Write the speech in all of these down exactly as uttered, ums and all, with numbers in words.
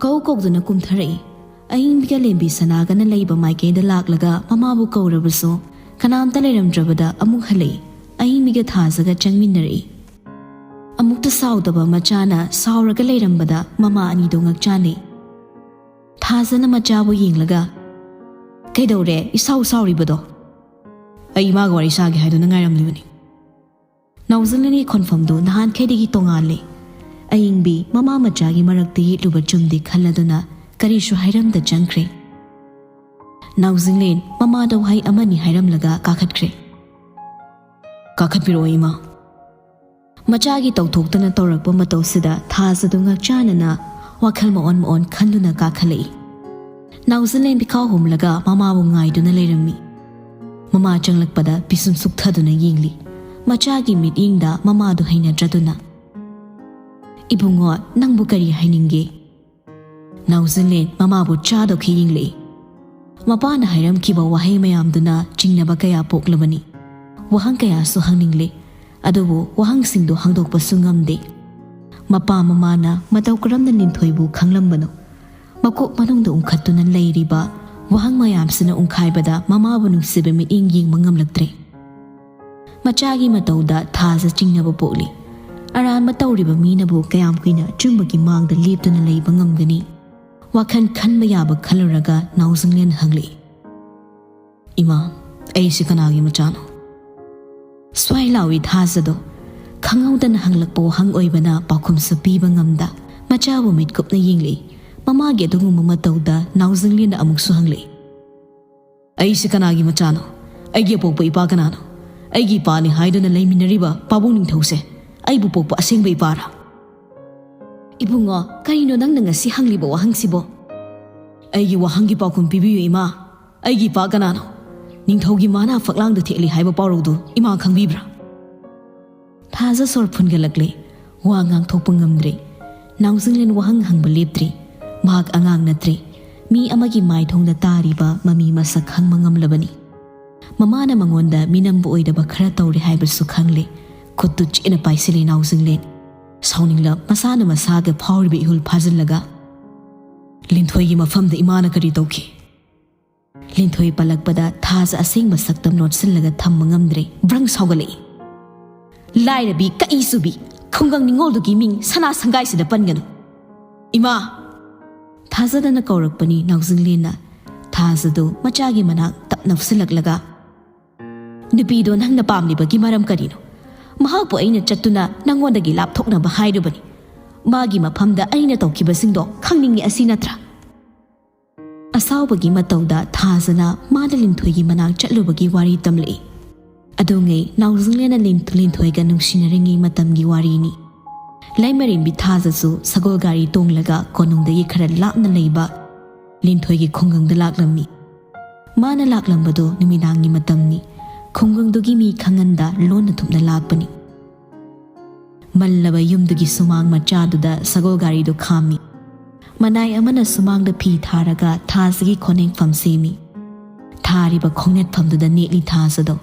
ꯀꯧ ꯀꯧꯗꯨꯅ ꯀꯨꯝꯊꯔꯛꯏ꯫ ꯑꯏꯪꯕꯤꯒ ꯂꯦꯝꯕꯤ ꯁꯅꯥꯒꯅ ꯂꯩꯕ ꯃꯥꯏꯀꯩꯗ ꯂꯥꯛꯂꯒ ꯃꯃꯥꯕꯨ ꯀꯧꯔꯕꯁꯨ ꯀꯅꯥꯝꯇ ꯂꯩꯔꯝꯗ꯭ꯔꯕꯗ ꯑꯃꯨꯛ ꯍꯜꯂꯛꯏ꯫ ꯑꯏꯪꯕꯤꯒ ꯊꯥꯖꯒ ꯆꯪꯃꯤꯟꯅꯔꯛꯏ꯫ ꯑꯃꯨꯛꯇ ꯁꯥꯎꯗꯕ ꯃꯆꯥꯅ ꯁꯥꯎꯔꯒ ꯂꯩꯔꯝꯕꯗ ꯃꯃꯥ ꯑꯅꯤꯗꯣ ꯉꯛꯆꯥꯟꯅꯩ꯫ ꯊꯥꯖꯅ ꯃꯆꯥꯕꯨ ꯌꯦꯡꯂꯒ, "ꯀꯩꯗꯧꯔꯦ ꯏꯁꯥꯎ ꯁꯥꯎꯔꯤꯕꯗꯣ?" "ꯑꯩ ꯏꯃꯥꯒ ꯋꯥꯔꯤ ꯁꯥꯒꯦ ꯍꯥꯏꯗꯨꯅ ꯉꯥꯏꯔꯝꯂꯤꯕꯅꯤ꯫" ꯅꯥꯎꯖꯤꯡꯂꯦꯟꯒꯤ ꯈꯣꯟꯐꯝꯗꯨ ꯅꯍꯥꯟꯈꯩꯗꯒꯤ ꯇꯣꯉꯥꯜꯂꯦ꯫ ꯑꯏꯪꯕꯤ ꯃꯃꯥ ꯃꯆꯥꯒꯤ ꯃꯔꯛꯇ ꯌꯦꯠꯂꯨꯕ ꯆꯨꯝꯗꯦ ꯈꯜꯂꯗꯨꯅ ꯀꯔꯤꯁꯨ ꯍꯥꯏꯔꯝꯗ ꯆꯪꯈ꯭ꯔꯦ꯫ ꯅꯥꯎꯖꯤꯡꯂꯦꯟ ꯃꯃꯥꯗ ꯋꯥꯍꯩ ꯑꯃꯅꯤ ꯍꯥꯏꯔꯝꯂꯒ ꯀꯥꯈꯠꯈ꯭ꯔꯦ꯫ "ꯀꯥꯈꯠꯄꯤꯔꯛꯑꯣ ꯏꯃꯥ꯫" ꯃꯆꯥꯒꯤ ꯇꯧꯊꯣꯛꯇꯅ ꯇꯧꯔꯛꯄ ꯃꯇꯧꯁꯤꯗ ꯊꯥꯖꯗꯨ ꯉꯛꯆꯥꯟꯅꯅ ꯋꯥꯈꯜ ꯃꯑꯣꯟ ꯃꯑꯣꯟ ꯈꯟꯗꯨꯅ ꯀꯥꯈꯠꯂꯛꯏ꯫ ꯅꯥꯎꯖꯤꯡꯂꯦꯟ ꯄꯤꯈꯥꯎ ꯍꯨꯝꯂꯒ ꯃꯃꯥꯕꯨ ꯉꯥꯏꯗꯨꯅ ꯂꯩꯔꯝꯃꯤ꯫ ꯃꯃꯥ ꯆꯪꯂꯛꯄꯗ ꯄꯤꯁꯨꯝ ꯁꯨꯛꯊꯗꯨꯅ ꯌꯦꯡꯂꯤ꯫ ꯃꯆꯥꯒꯤ ꯃꯤꯠꯌꯦꯡꯗ ꯃꯃꯥꯗꯨ ꯍꯩꯅꯗ꯭ꯔꯗꯨꯅ, "ꯏꯕꯨꯡꯉꯣ, ꯅꯪꯕꯨ ꯀꯔꯤ ꯍꯥꯏꯅꯤꯡꯒꯦ?" ꯅꯥꯎꯖꯤꯡꯂꯦꯟ ꯃꯃꯥꯕꯨ ꯆꯥꯗꯧꯈꯤ ꯌꯦꯡꯂꯛꯏ꯫ ꯃꯄꯥꯅ ꯍꯥꯏꯔꯝꯈꯤꯕ ꯋꯥꯍꯩ ꯃꯌꯥꯝꯗꯨꯅ ꯆꯤꯡꯅꯕ ꯀꯌꯥ ꯄꯣꯛꯂꯕꯅꯤ꯫ ꯋꯥꯍꯪ ꯀꯌꯥꯁꯨ ꯍꯪꯅꯤꯡꯂꯦ꯫ ꯑꯗꯨꯕꯨ ꯋꯥꯍꯪꯁꯤꯡꯗꯨ ꯍꯪꯗꯣꯛꯄꯁꯨ ꯉꯝꯗꯦ꯫ ꯃꯄꯥ ꯃꯃꯥꯅ ꯃꯇꯧ ꯀꯔꯝꯅ ꯂꯤꯟꯊꯣꯏꯕꯨ ꯈꯪꯂꯝꯕꯅꯣ? ꯃꯀꯣꯛ ꯃꯅꯨꯡꯗ ꯎꯪꯈꯠꯇꯨꯅ ꯂꯩꯔꯤꯕ ꯋꯥꯍꯪ ꯃꯌꯥꯝꯁꯤꯅ ꯎꯪꯈꯥꯏꯕꯗ ꯃꯃꯥꯕꯨ ꯅꯨꯡꯁꯤꯕ ꯃꯤꯠꯌꯦꯡ ꯌꯦꯡꯕ ꯉꯝꯂꯛꯇ꯭ꯔꯦ꯫ ꯃꯆꯥꯒꯤ ꯃꯇꯧꯗ ꯊꯥꯖ ꯆꯤꯡꯅꯕ ꯄꯣꯛꯂꯤ꯫ ꯑꯔꯥꯟꯕ ꯇꯧꯔꯤꯕ ꯃꯤꯅꯕꯨ ꯀꯌꯥꯝ ꯀꯨꯏꯅ ꯑꯆꯨꯝꯕꯒꯤ ꯃꯥꯡꯗ ꯂꯦꯞꯇꯨꯅ ꯂꯩꯕ ꯉꯝꯒꯅꯤ? ꯋꯥꯈꯜ ꯈꯟꯕ ꯌꯥꯕ ꯈꯜꯂꯨꯔꯒ ꯅꯥꯎꯖꯤꯡꯂꯦꯟ ꯍꯪꯂꯛꯏ, "ꯏꯃꯥ, ꯑꯩꯁꯤ ꯀꯅꯥꯒꯤ ꯃꯆꯥꯅꯣ?" ꯁ꯭ꯋꯥꯏ ꯂꯥꯎꯏ ꯊꯥꯖꯗꯣ꯫ ꯈꯪꯍꯧꯗꯅ ꯍꯪꯂꯛꯄ ꯋꯥꯍꯪ ꯑꯣꯏꯕꯅ ꯄꯥꯎꯈꯨꯝꯁꯨ ꯄꯤꯕ ꯉꯝꯗ ꯃꯆꯥꯕꯨ ꯃꯤꯠꯀꯨꯞꯅ ꯌꯦꯡꯂꯛꯏ꯫ ꯃꯃꯥꯒꯤ ꯑꯗꯨꯒꯨꯝꯕ ꯃꯇꯧꯗ ꯅꯥꯎꯖꯤꯡꯂꯦꯟꯅ ꯑꯃꯨꯛꯁꯨ ꯍꯪꯂꯛꯏ, "ꯑꯩꯁꯤ ꯀꯅꯥꯒꯤ ꯃꯆꯥꯅꯣ? ꯑꯩꯒꯤ ꯑꯄꯣꯛꯄ ꯏꯄꯥ ꯀꯅꯥꯅꯣ? ꯑꯩꯒꯤ ꯏꯄꯥꯅꯤ ꯍꯥꯏꯗꯨꯅ ꯂꯩꯃꯤꯟꯅꯔꯤꯕ ꯄꯥꯕꯨꯡ ꯅꯤꯡꯊꯧꯁꯦ ꯑꯩꯕꯨ ꯄꯣꯛꯄ ꯑꯁꯦꯡꯕ ꯏꯄꯥꯔꯥ?" "ꯏꯕꯨꯡꯉꯣ, ꯀꯔꯤꯅꯣ ꯅꯪꯅ ꯉꯁꯤ ꯍꯪꯂꯤꯕ ꯋꯥꯍꯪꯁꯤꯕꯣ?" "ꯑꯩꯒꯤ ꯋꯥꯍꯪꯒꯤ ꯄꯥꯎꯈꯨꯝ ꯄꯤꯕꯤꯌꯨ ꯏꯃꯥ꯫ ꯑꯩꯒꯤ ꯏꯄꯥ ꯀꯅꯥꯅꯣ? ꯅꯤꯡꯊꯧꯒꯤ ꯃꯥꯅ ꯐꯛꯂꯥꯡꯗ ꯊꯦꯛꯂꯤ ꯍꯥꯏꯕ ꯄꯥꯎꯔꯧꯗꯨ ꯏꯃꯥ ꯈꯪꯕꯤꯕ꯭ꯔꯥ?" ꯊꯥꯖ ꯁꯣꯔ ꯐꯨꯟꯒꯠꯂꯛꯂꯦ꯫ ꯋꯥ ꯉꯥꯡꯊꯣꯛꯄ ꯉꯝꯗ꯭ꯔꯦ꯫ ꯅꯥꯎꯖꯤꯡꯂꯦꯟ ꯋꯥꯍꯪ ꯍꯪꯕ ꯂꯦꯞꯇ꯭ꯔꯤ꯫ ꯃꯍꯥꯛ ꯑꯉꯥꯡ ꯅꯠꯇ꯭ꯔꯦ꯫ ꯃꯤ ꯑꯃꯒꯤ ꯃꯥꯏꯊꯣꯡꯗ ꯇꯥꯔꯤꯕ ꯃꯃꯤ ꯃꯁꯛ ꯈꯪꯕ ꯉꯝꯂꯕꯅꯤ꯫ ꯃꯃꯥꯅ ꯃꯉꯣꯟꯗ ꯃꯤꯅꯝꯕ ꯑꯣꯏꯗꯕ ꯈꯔ ꯇꯧꯔꯦ ꯍꯥꯏꯕꯁꯨ ꯈꯪꯂꯦ꯫ ꯈꯨꯠꯇꯨ ꯆꯦꯠꯅ ꯄꯥꯏꯁꯤꯜꯂꯤ ꯅꯥꯎꯖꯤꯡꯂꯦꯟ꯫ ꯁꯥꯎꯅꯤꯡꯂ ꯃꯁꯥꯅ ꯃꯁꯥꯒ ꯐꯥꯎꯔꯤꯕ ꯏꯍꯨꯜ ꯐꯥꯖꯤꯜꯂꯒ, ꯂꯤꯟꯊꯣꯏꯒꯤ ꯃꯐꯝꯗ ꯏꯃꯥꯅ ꯀꯔꯤ ꯇꯧꯈꯤ? ꯂꯤꯟꯊꯣꯏ ꯄꯜꯂꯛꯄꯗ ꯊꯥꯖ ꯑꯁꯦꯡꯕ ꯁꯛꯇꯝ ꯂꯣꯠꯁꯤꯜꯂꯒ ꯊꯝꯕ ꯉꯝꯗ꯭ꯔꯦ, ꯕ꯭ꯔꯪ ꯁꯥꯎꯒꯠꯂꯛꯏ꯫ ꯂꯥꯏꯔꯕꯤ, ꯀꯛꯏ ꯆꯨꯕꯤ, ꯈꯨꯡꯒꯪ ꯅꯤꯉꯣꯜꯗꯨꯒꯤ ꯃꯤꯡ ꯁꯅꯥ ꯁꯪꯒꯥꯏꯁꯤꯗ ꯄꯟꯒꯅꯨ꯫ ꯏꯃꯥ! ꯊꯥꯖꯗꯅ ꯀꯧꯔꯛꯄꯅꯤ ꯅꯥꯎꯖꯤꯡꯂꯦꯟꯅ꯫ ꯊꯥꯖꯗꯨ ꯃꯆꯥꯒꯤ ꯃꯅꯥꯛ ꯇꯞꯅ ꯅꯞꯁꯤꯜꯂꯛꯂꯒ, "ꯅꯨꯄꯤꯗꯣ ꯅꯪꯅ ꯄꯥꯝꯂꯤꯕꯒꯤ ꯃꯔꯝ ꯀꯔꯤꯅꯣ? ꯃꯍꯥꯛꯄꯨ ꯑꯩꯅ ꯆꯠꯇꯨꯅ ꯅꯪꯉꯣꯟꯗꯒꯤ ꯂꯥꯞꯊꯣꯛꯅꯕ ꯍꯥꯏꯔꯨꯕꯅꯤ꯫ ꯃꯥꯒꯤ ꯃꯐꯝꯗ ꯑꯩꯅ ꯇꯧꯈꯤꯕꯁꯤꯡꯗꯣ ꯈꯪꯅꯤꯡꯉꯤ, ꯑꯁꯤ ꯅꯠꯇ꯭ꯔꯥ?" ꯑꯁꯥꯎꯕꯒꯤ ꯃꯇꯧꯗ ꯊꯥꯖꯅ ꯃꯥꯅ ꯂꯤꯟꯊꯣꯏꯒꯤ ꯃꯅꯥꯛ ꯆꯠꯂꯨꯕꯒꯤ ꯋꯥꯔꯤ ꯇꯝꯂꯛꯏ꯫ ꯑꯗꯨꯉꯩ ꯅꯥꯎꯖꯤꯡꯂꯦꯟꯅ ꯂꯤꯟ-, ꯂꯤꯟꯊꯣꯏꯒ ꯅꯨꯡꯁꯤꯅꯔꯤꯉꯩ ꯃꯇꯝꯒꯤ ꯋꯥꯔꯤꯅꯤ꯫ ꯂꯩꯃꯔꯦꯝꯕꯤ ꯊꯥꯖꯁꯨ ꯁꯒꯣꯜ ꯒꯥꯔꯤ ꯇꯣꯡꯂꯒ ꯀꯣꯅꯨꯡꯗꯒꯤ ꯈꯔ ꯂꯥꯞꯅ ꯂꯩꯕ ꯂꯤꯟꯊꯣꯏꯒꯤ ꯈꯨꯡꯒꯪꯗ ꯂꯥꯛꯂꯝꯃꯤ꯫ ꯃꯥꯅ ꯂꯥꯛꯂꯝꯕꯗꯨ ꯅꯨꯃꯤꯗꯥꯡꯒꯤ ꯃꯇꯝꯅꯤ꯫ ꯈꯨꯡꯒꯪꯗꯨꯒꯤ ꯃꯤ ꯈꯪꯍꯟꯗ ꯂꯣꯟꯅ ꯊꯨꯞꯅ ꯂꯥꯛꯄꯅꯤ꯫ ꯃꯜꯂꯕ ꯌꯨꯝꯗꯨꯒꯤ ꯁꯨꯃꯥꯡ ꯃꯆꯥꯗꯨꯗ ꯁꯒꯣꯜ ꯒꯥꯔꯤꯗꯨ ꯈꯥꯝꯃꯤ꯫ ꯃꯅꯥꯏ ꯑꯃꯅ ꯁꯨꯃꯥꯡꯗ ꯐꯤ ꯊꯥꯔꯒ ꯊꯥꯖꯒꯤ ꯈꯣꯟꯅꯦꯛꯐꯝ ꯁꯦꯝꯃꯤ꯫ ꯊꯥꯔꯤꯕ ꯈꯣꯡꯅꯦꯠꯐꯝꯗꯨꯗ ꯅꯦꯠꯂꯤ ꯊꯥꯖꯗꯣ꯫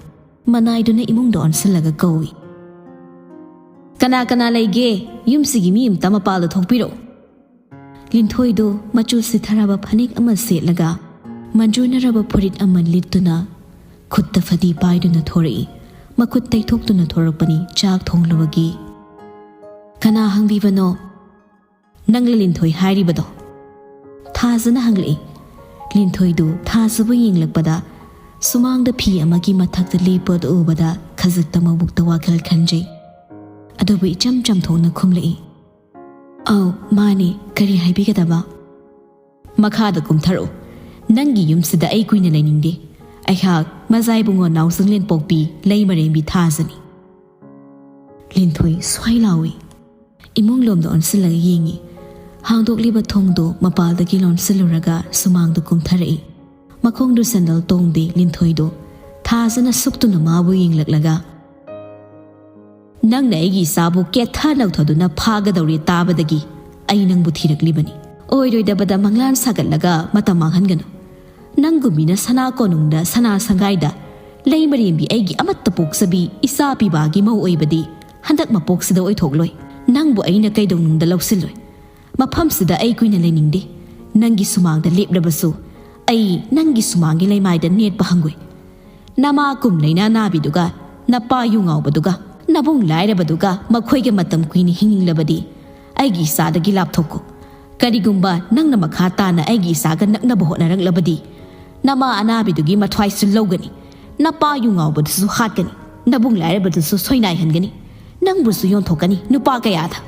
ꯃꯅꯥꯏꯗꯨꯅ ꯏꯃꯨꯡꯗ ꯑꯣꯟꯁꯤꯜꯂꯒ ꯀꯧꯏ, "ꯀꯅꯥ ꯀꯅꯥ ꯂꯩꯒꯦ? ꯌꯨꯝꯁꯤꯒꯤ ꯃꯤ ꯑꯃꯇ ꯃꯄꯥꯜꯗ ꯊꯣꯛꯄꯤꯔꯛꯎ꯫" ꯂꯤꯟꯊꯣꯏꯗꯨ ꯃꯆꯨ ꯁꯤꯊꯔꯕ ꯐꯅꯦꯛ ꯑꯃ ꯁꯦꯠꯂꯒ ꯃꯟꯖꯨꯅꯔꯕ ꯐꯨꯔꯤꯠ ꯑꯃ ꯂꯤꯠꯇꯨꯅ ꯈꯨꯠꯇ ꯐꯗꯤ ꯄꯥꯏꯗꯨꯅ ꯊꯣꯔꯛꯏ꯫ ꯃꯈꯨꯠ ꯇꯩꯊꯣꯛꯇꯨꯅ ꯊꯣꯔꯛꯄꯅꯤ ꯆꯥꯛ ꯊꯣꯡꯂꯨꯕꯒꯤ꯫ "ꯀꯅꯥ ꯍꯪꯕꯤꯕꯅꯣ?" "ꯅꯪꯂ ꯂꯤꯟꯊꯣꯏ ꯍꯥꯏꯔꯤꯕꯗꯣ?" ꯊꯥꯖꯅ ꯍꯪꯂꯛꯏ꯫ ꯂꯤꯟꯊꯣꯏꯗꯨ ꯊꯥꯖꯕꯨ ꯌꯦꯡꯂꯛꯄꯗ ꯁꯨꯃꯥꯡꯗ ꯐꯤ ꯑꯃꯒꯤ ꯃꯊꯛꯇ ꯂꯦꯞꯄ ꯑꯗꯨ ꯎꯕꯗ ꯈꯖꯤꯛꯇ ꯃꯕꯨꯛꯇ ꯋꯥꯈꯜ ꯈꯟꯖꯩ꯫ ꯑꯗꯨꯕꯨ ꯏꯆꯝ ꯆꯝꯊꯣꯛꯅ ꯈꯨꯝꯂꯛꯏ, "ꯑꯧ, ꯃꯥꯅꯦ, ꯀꯔꯤ ꯍꯥꯏꯕꯤꯒꯗꯕ?" "ꯃꯈꯥꯗ ꯀꯨꯝꯊꯔꯛꯎ꯫ ꯅꯪꯒꯤ ꯌꯨꯝꯁꯤꯗ ꯑꯩ ꯀꯨꯏꯅ ꯂꯩꯅꯤꯡꯗꯦ꯫ ꯑꯩꯍꯥꯛ ꯃꯖꯥꯏꯕꯨꯡꯉꯣ ꯅꯥꯎꯖꯤꯡꯂꯦꯟ ꯄꯣꯛꯄꯤ ꯂꯩꯃꯔꯦꯝꯕꯤ ꯊꯥꯖꯅꯤ꯫" ꯂꯤꯟꯊꯣꯏ ꯁ꯭ꯋꯥꯏ ꯂꯥꯎꯏ꯫ ꯏꯃꯨꯡ ꯂꯣꯝꯗ ꯑꯣꯟꯁꯤꯜꯂꯒ ꯌꯦꯡꯏ꯫ ꯍꯥꯡꯗꯣꯛꯂꯤꯕ ꯊꯣꯡꯗꯨ ꯃꯄꯥꯜꯗꯒꯤ ꯂꯣꯟꯁꯤꯜꯂꯨꯔꯒ ꯁꯨꯃꯥꯡꯗ ꯀꯨꯝꯊꯔꯛꯏ꯫ ꯃꯈꯣꯡꯗꯨ ꯁꯦꯟꯗꯜ ꯇꯣꯡꯗꯦ ꯂꯤꯟꯊꯣꯏꯗꯨ꯫ ꯊꯥꯖꯅ ꯁꯨꯛꯇꯨꯅ ꯃꯥꯕꯨ ꯌꯦꯡꯂꯛꯂꯒ, "ꯅꯪꯅ ꯑꯩꯒꯤ ꯏꯆꯥꯕꯨ ꯀꯦꯠꯊ ꯅꯧꯊꯗꯨꯅ ꯐꯥꯒꯗꯧꯔꯦ ꯇꯥꯕꯗꯒꯤ ꯑꯩ ꯅꯪꯕꯨ ꯊꯤꯔꯛꯂꯤꯕꯅꯤ꯫ ꯑꯣꯏꯔꯣꯏꯗꯕꯗ ꯃꯪꯂꯥꯟ ꯁꯥꯒꯠꯂꯒ ꯃꯇꯝ ꯃꯥꯡꯍꯟꯒꯅꯨ꯫ ꯅꯪꯒꯨꯝꯕꯤꯅ ꯁꯅꯥ ꯀꯣꯅꯨꯡꯗ ꯁꯅꯥ ꯁꯪꯒꯥꯏꯗ ꯂꯩꯃꯔꯦꯝꯕꯤ ꯑꯩꯒꯤ ꯑꯃꯠꯇ ꯄꯣꯛꯆꯕꯤ ꯏꯆꯥ ꯄꯤꯕꯥꯒꯤ ꯃꯧ ꯑꯣꯏꯕꯗꯤ ꯍꯟꯗꯛ ꯃꯄꯣꯛꯁꯤꯗ ꯑꯣꯏꯊꯣꯛꯂꯣꯏ꯫ ꯅꯪꯕꯨ ꯑꯩꯅ ꯀꯩꯗꯧꯅꯨꯡꯗ ꯂꯧꯁꯤꯜꯂꯣꯏ꯫ ꯃꯐꯝꯁꯤꯗ ꯑꯩ ꯀꯨꯏꯅ ꯂꯩꯅꯤꯡꯗꯦ꯫ ꯅꯪꯒꯤ ꯁꯨꯃꯥꯡꯗ ꯂꯦꯞꯂꯕꯁꯨ ꯑꯩ ꯅꯪꯒꯤ ꯁꯨꯃꯥꯡꯒꯤ ꯂꯩꯃꯥꯏꯗ ꯅꯦꯠꯄ ꯍꯪꯒꯣꯏ꯫ ꯅꯃꯥ ꯀꯨꯝ ꯂꯩꯅꯥ ꯅꯥꯕꯤꯗꯨꯒ, ꯅꯄꯥ ꯌꯨ ꯉꯥꯎꯕꯗꯨꯒ, ꯅꯕꯨꯡ ꯂꯥꯏꯔꯕꯗꯨꯒ ꯃꯈꯣꯏꯒ ꯃꯇꯝ ꯀꯨꯏꯅ ꯍꯤꯡꯅꯤꯡꯂꯕꯗꯤ ꯑꯩꯒꯤ ꯏꯆꯥꯗꯒꯤ ꯂꯥꯞꯊꯣꯛꯀꯣ꯫ ꯀꯔꯤꯒꯨꯝꯕ ꯅꯪꯅ ꯃꯈꯥ ꯇꯥꯅ ꯑꯩꯒꯤ ꯏꯆꯥꯒ ꯅꯛꯅꯕ ꯍꯣꯠꯅꯔꯛꯂꯕꯗꯤ ꯅꯃꯥ ꯑꯅꯥꯕꯤꯗꯨꯒꯤ ꯃꯊ꯭ꯋꯥꯏꯁꯨ ꯂꯧꯒꯅꯤ, ꯅꯄꯥ ꯌꯨ ꯉꯥꯎꯕꯗꯨꯁꯨ ꯍꯥꯠꯀꯅꯤ, ꯅꯕꯨꯡ ꯂꯥꯏꯔꯕꯗꯨꯁꯨ ꯁꯣꯏꯅꯥꯏꯍꯟꯒꯅꯤ, ꯅꯪꯕꯨꯁꯨ ꯌꯣꯟꯊꯣꯛꯀꯅꯤ ꯅꯨꯄꯥ ꯀꯌꯥꯗ꯫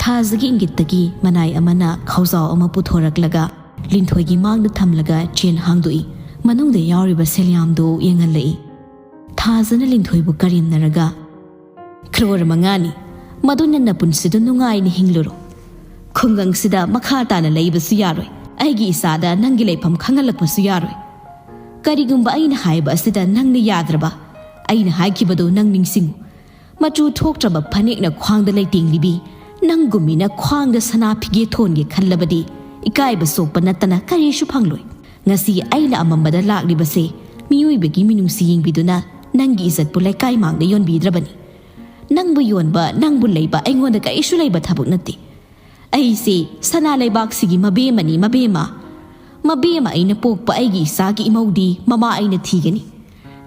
ꯊꯥꯖꯒꯤ ꯏꯪꯒꯤꯠꯇꯒꯤ ꯃꯅꯥꯏ ꯑꯃꯅ ꯈꯥꯎꯖꯥꯎ ꯑꯃ ꯄꯨꯊꯣꯔꯛꯂꯒ ꯂꯤꯟꯊꯣꯏꯒꯤ ꯃꯥꯡꯗ ꯊꯝꯂꯒ ꯆꯦꯟ ꯍꯥꯡꯗꯣꯛꯏ꯫ ꯃꯅꯨꯡꯗ ꯌꯥꯎꯔꯤꯕ ꯁꯦꯜꯌꯥꯝꯗꯨ ꯌꯦꯡꯍꯜꯂꯛꯏ꯫ ꯊꯥꯖꯅ ꯂꯤꯟꯊꯣꯏꯕꯨ ꯀꯔꯦꯝꯅꯔꯒ, "ꯀ꯭ꯔꯣꯔ ꯃꯉꯥꯅꯤ, ꯃꯗꯨꯅ ꯅꯄꯨꯟꯁꯤꯗꯨ ꯅꯨꯡꯉꯥꯏꯅ ꯍꯤꯡꯂꯨꯔꯣ꯫ ꯈꯨꯡꯒꯪꯁꯤꯗ ꯃꯈꯥ ꯇꯥꯅ ꯂꯩꯕꯁꯨ ꯌꯥꯔꯣꯏ, ꯑꯩꯒꯤ ꯏꯆꯥꯗ ꯅꯪꯒꯤ ꯂꯩꯐꯝ ꯈꯪꯍꯜꯂꯛꯄꯁꯨ ꯌꯥꯔꯣꯏ꯫ ꯀꯔꯤꯒꯨꯝꯕ ꯑꯩꯅ ꯍꯥꯏꯕ ꯑꯁꯤꯗ ꯅꯪꯅ ꯌꯥꯗ꯭ꯔꯕ, ꯑꯩꯅ ꯍꯥꯏꯈꯤꯕꯗꯨ ꯅꯪ ꯅꯤꯡꯁꯤꯡꯉꯨ꯫ ꯃꯆꯨ ꯊꯣꯛꯇ꯭ꯔꯕ ꯐꯅꯦꯛꯅ ꯈ꯭ꯋꯥꯡꯗ ꯂꯩꯇꯦꯡꯂꯤꯕꯤ ꯅꯪꯒꯨꯝꯃꯤꯅ ꯈ꯭ꯋꯥꯡꯗ ꯁꯅꯥ ꯐꯤꯒꯦ ꯊꯣꯟꯒꯦ ꯈꯜꯂꯕꯗꯤ ꯏꯀꯥꯏꯕ ꯆꯣꯛꯄ ꯅꯠꯇꯅ ꯀꯔꯤꯁꯨ ꯐꯪꯂꯣꯏ꯫ ꯉꯁꯤ ꯑꯩꯅ ꯑꯃꯝꯕꯗ ꯂꯥꯛꯂꯤꯕꯁꯦ ꯃꯤꯑꯣꯏꯕꯒꯤ ꯃꯤꯅꯨꯡꯁꯤ ꯌꯦꯡꯕꯤꯗꯨꯅ ꯅꯪꯒꯤ ꯏꯖꯠꯄꯨ ꯂꯩꯀꯥꯏ ꯃꯥꯡꯗ ꯌꯣꯟꯕꯤꯗ꯭ꯔꯕꯅꯤ꯫ ꯅꯪꯕꯨ ꯌꯣꯟꯕ, ꯅꯪꯕꯨ ꯂꯩꯕ ꯑꯩꯉꯣꯟꯗ ꯀꯔꯤꯁꯨ ꯂꯩꯕ ꯊꯕꯛ ꯅꯠꯇꯦ꯫ ꯑꯩꯁꯦ ꯁꯅꯥ ꯂꯩꯕꯥꯛꯁꯤꯒꯤ ꯃꯕꯦꯝꯃꯅꯤ, ꯃꯕꯦꯝꯃ꯫ ꯃꯕꯦꯝꯃ ꯑꯩꯅ ꯄꯣꯛꯄ ꯑꯩꯒꯤ ꯏꯆꯥꯒꯤ ꯏꯃꯧꯗꯤ ꯃꯃꯥ ꯑꯩꯅ ꯊꯤꯒꯅꯤ꯫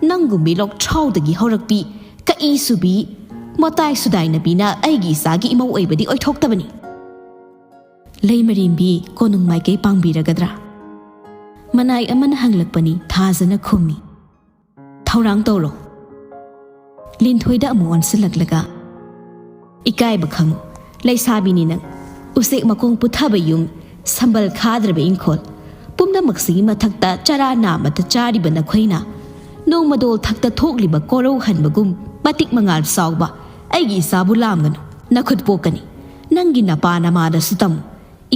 ꯅꯪꯒꯨꯝꯕꯤ ꯂꯣꯛꯊ꯭ꯔꯥꯎꯗꯒꯤ ꯍꯧꯔꯛꯄꯤ, ꯀꯛꯏ ꯁꯨꯕꯤ, ꯃꯇꯥꯏ ꯁꯨꯗꯥꯏꯅꯕꯤꯅ ꯑꯩꯒꯤ ꯏꯆꯥꯒꯤ ꯏꯃꯧ ꯑꯣꯏꯕꯗꯤ ꯑꯣꯏꯊꯣꯛꯇꯕꯅꯤ꯫" "ꯂꯩꯃꯔꯦꯝꯕꯤ ꯀꯣꯅꯨꯡ ꯃꯥꯏꯀꯩ ꯄꯥꯡꯕꯤꯔꯒꯗ꯭ꯔꯥ?" ꯃꯅꯥꯏ ꯑꯃꯅ ꯍꯪꯂꯛꯄꯅꯤ꯫ ꯊꯥꯖꯅ ꯈꯨꯝꯃꯤ, "ꯊꯧꯔꯥꯡ ꯇꯧꯔꯣ꯫" ꯂꯤꯟꯊꯣꯏꯗ ꯑꯃꯨꯛ ꯑꯣꯟꯁꯤꯜꯂꯛꯂꯒ, "ꯏꯀꯥꯏꯕ ꯈꯪꯉꯨ, ꯂꯩꯁꯥꯕꯤꯅꯤ ꯅꯪ꯫ ꯎꯆꯦꯛ ꯃꯈꯣꯡ ꯄꯨꯊꯕ ꯌꯨꯝ, ꯁꯝꯕꯜ ꯈꯥꯗ꯭ꯔꯕ ꯏꯪꯈꯣꯜ, ꯄꯨꯝꯅꯃꯛꯁꯤꯒꯤ ꯃꯊꯛꯇ ꯆꯔꯥ ꯅꯥꯝꯃꯇ ꯆꯥꯔꯤꯕ ꯅꯈꯣꯏꯅ ꯅꯣꯡꯃꯗꯣꯜ ꯊꯛꯇ ꯊꯣꯛꯂꯤꯕ ꯀꯣꯔꯧ ꯍꯟꯕꯒꯨꯝ ꯃꯇꯤꯛ ꯃꯉꯥꯜ ꯆꯥꯎꯕ ꯑꯩꯒꯤ ꯏꯆꯥꯕꯨ ꯂꯥꯝꯒꯅꯨ꯫ ꯅꯈꯨꯠ ꯄꯣꯛꯀꯅꯤ꯫ ꯅꯪꯒꯤ ꯅꯄꯥ ꯅꯃꯥꯗꯁꯨ ꯇꯝꯃꯨ꯫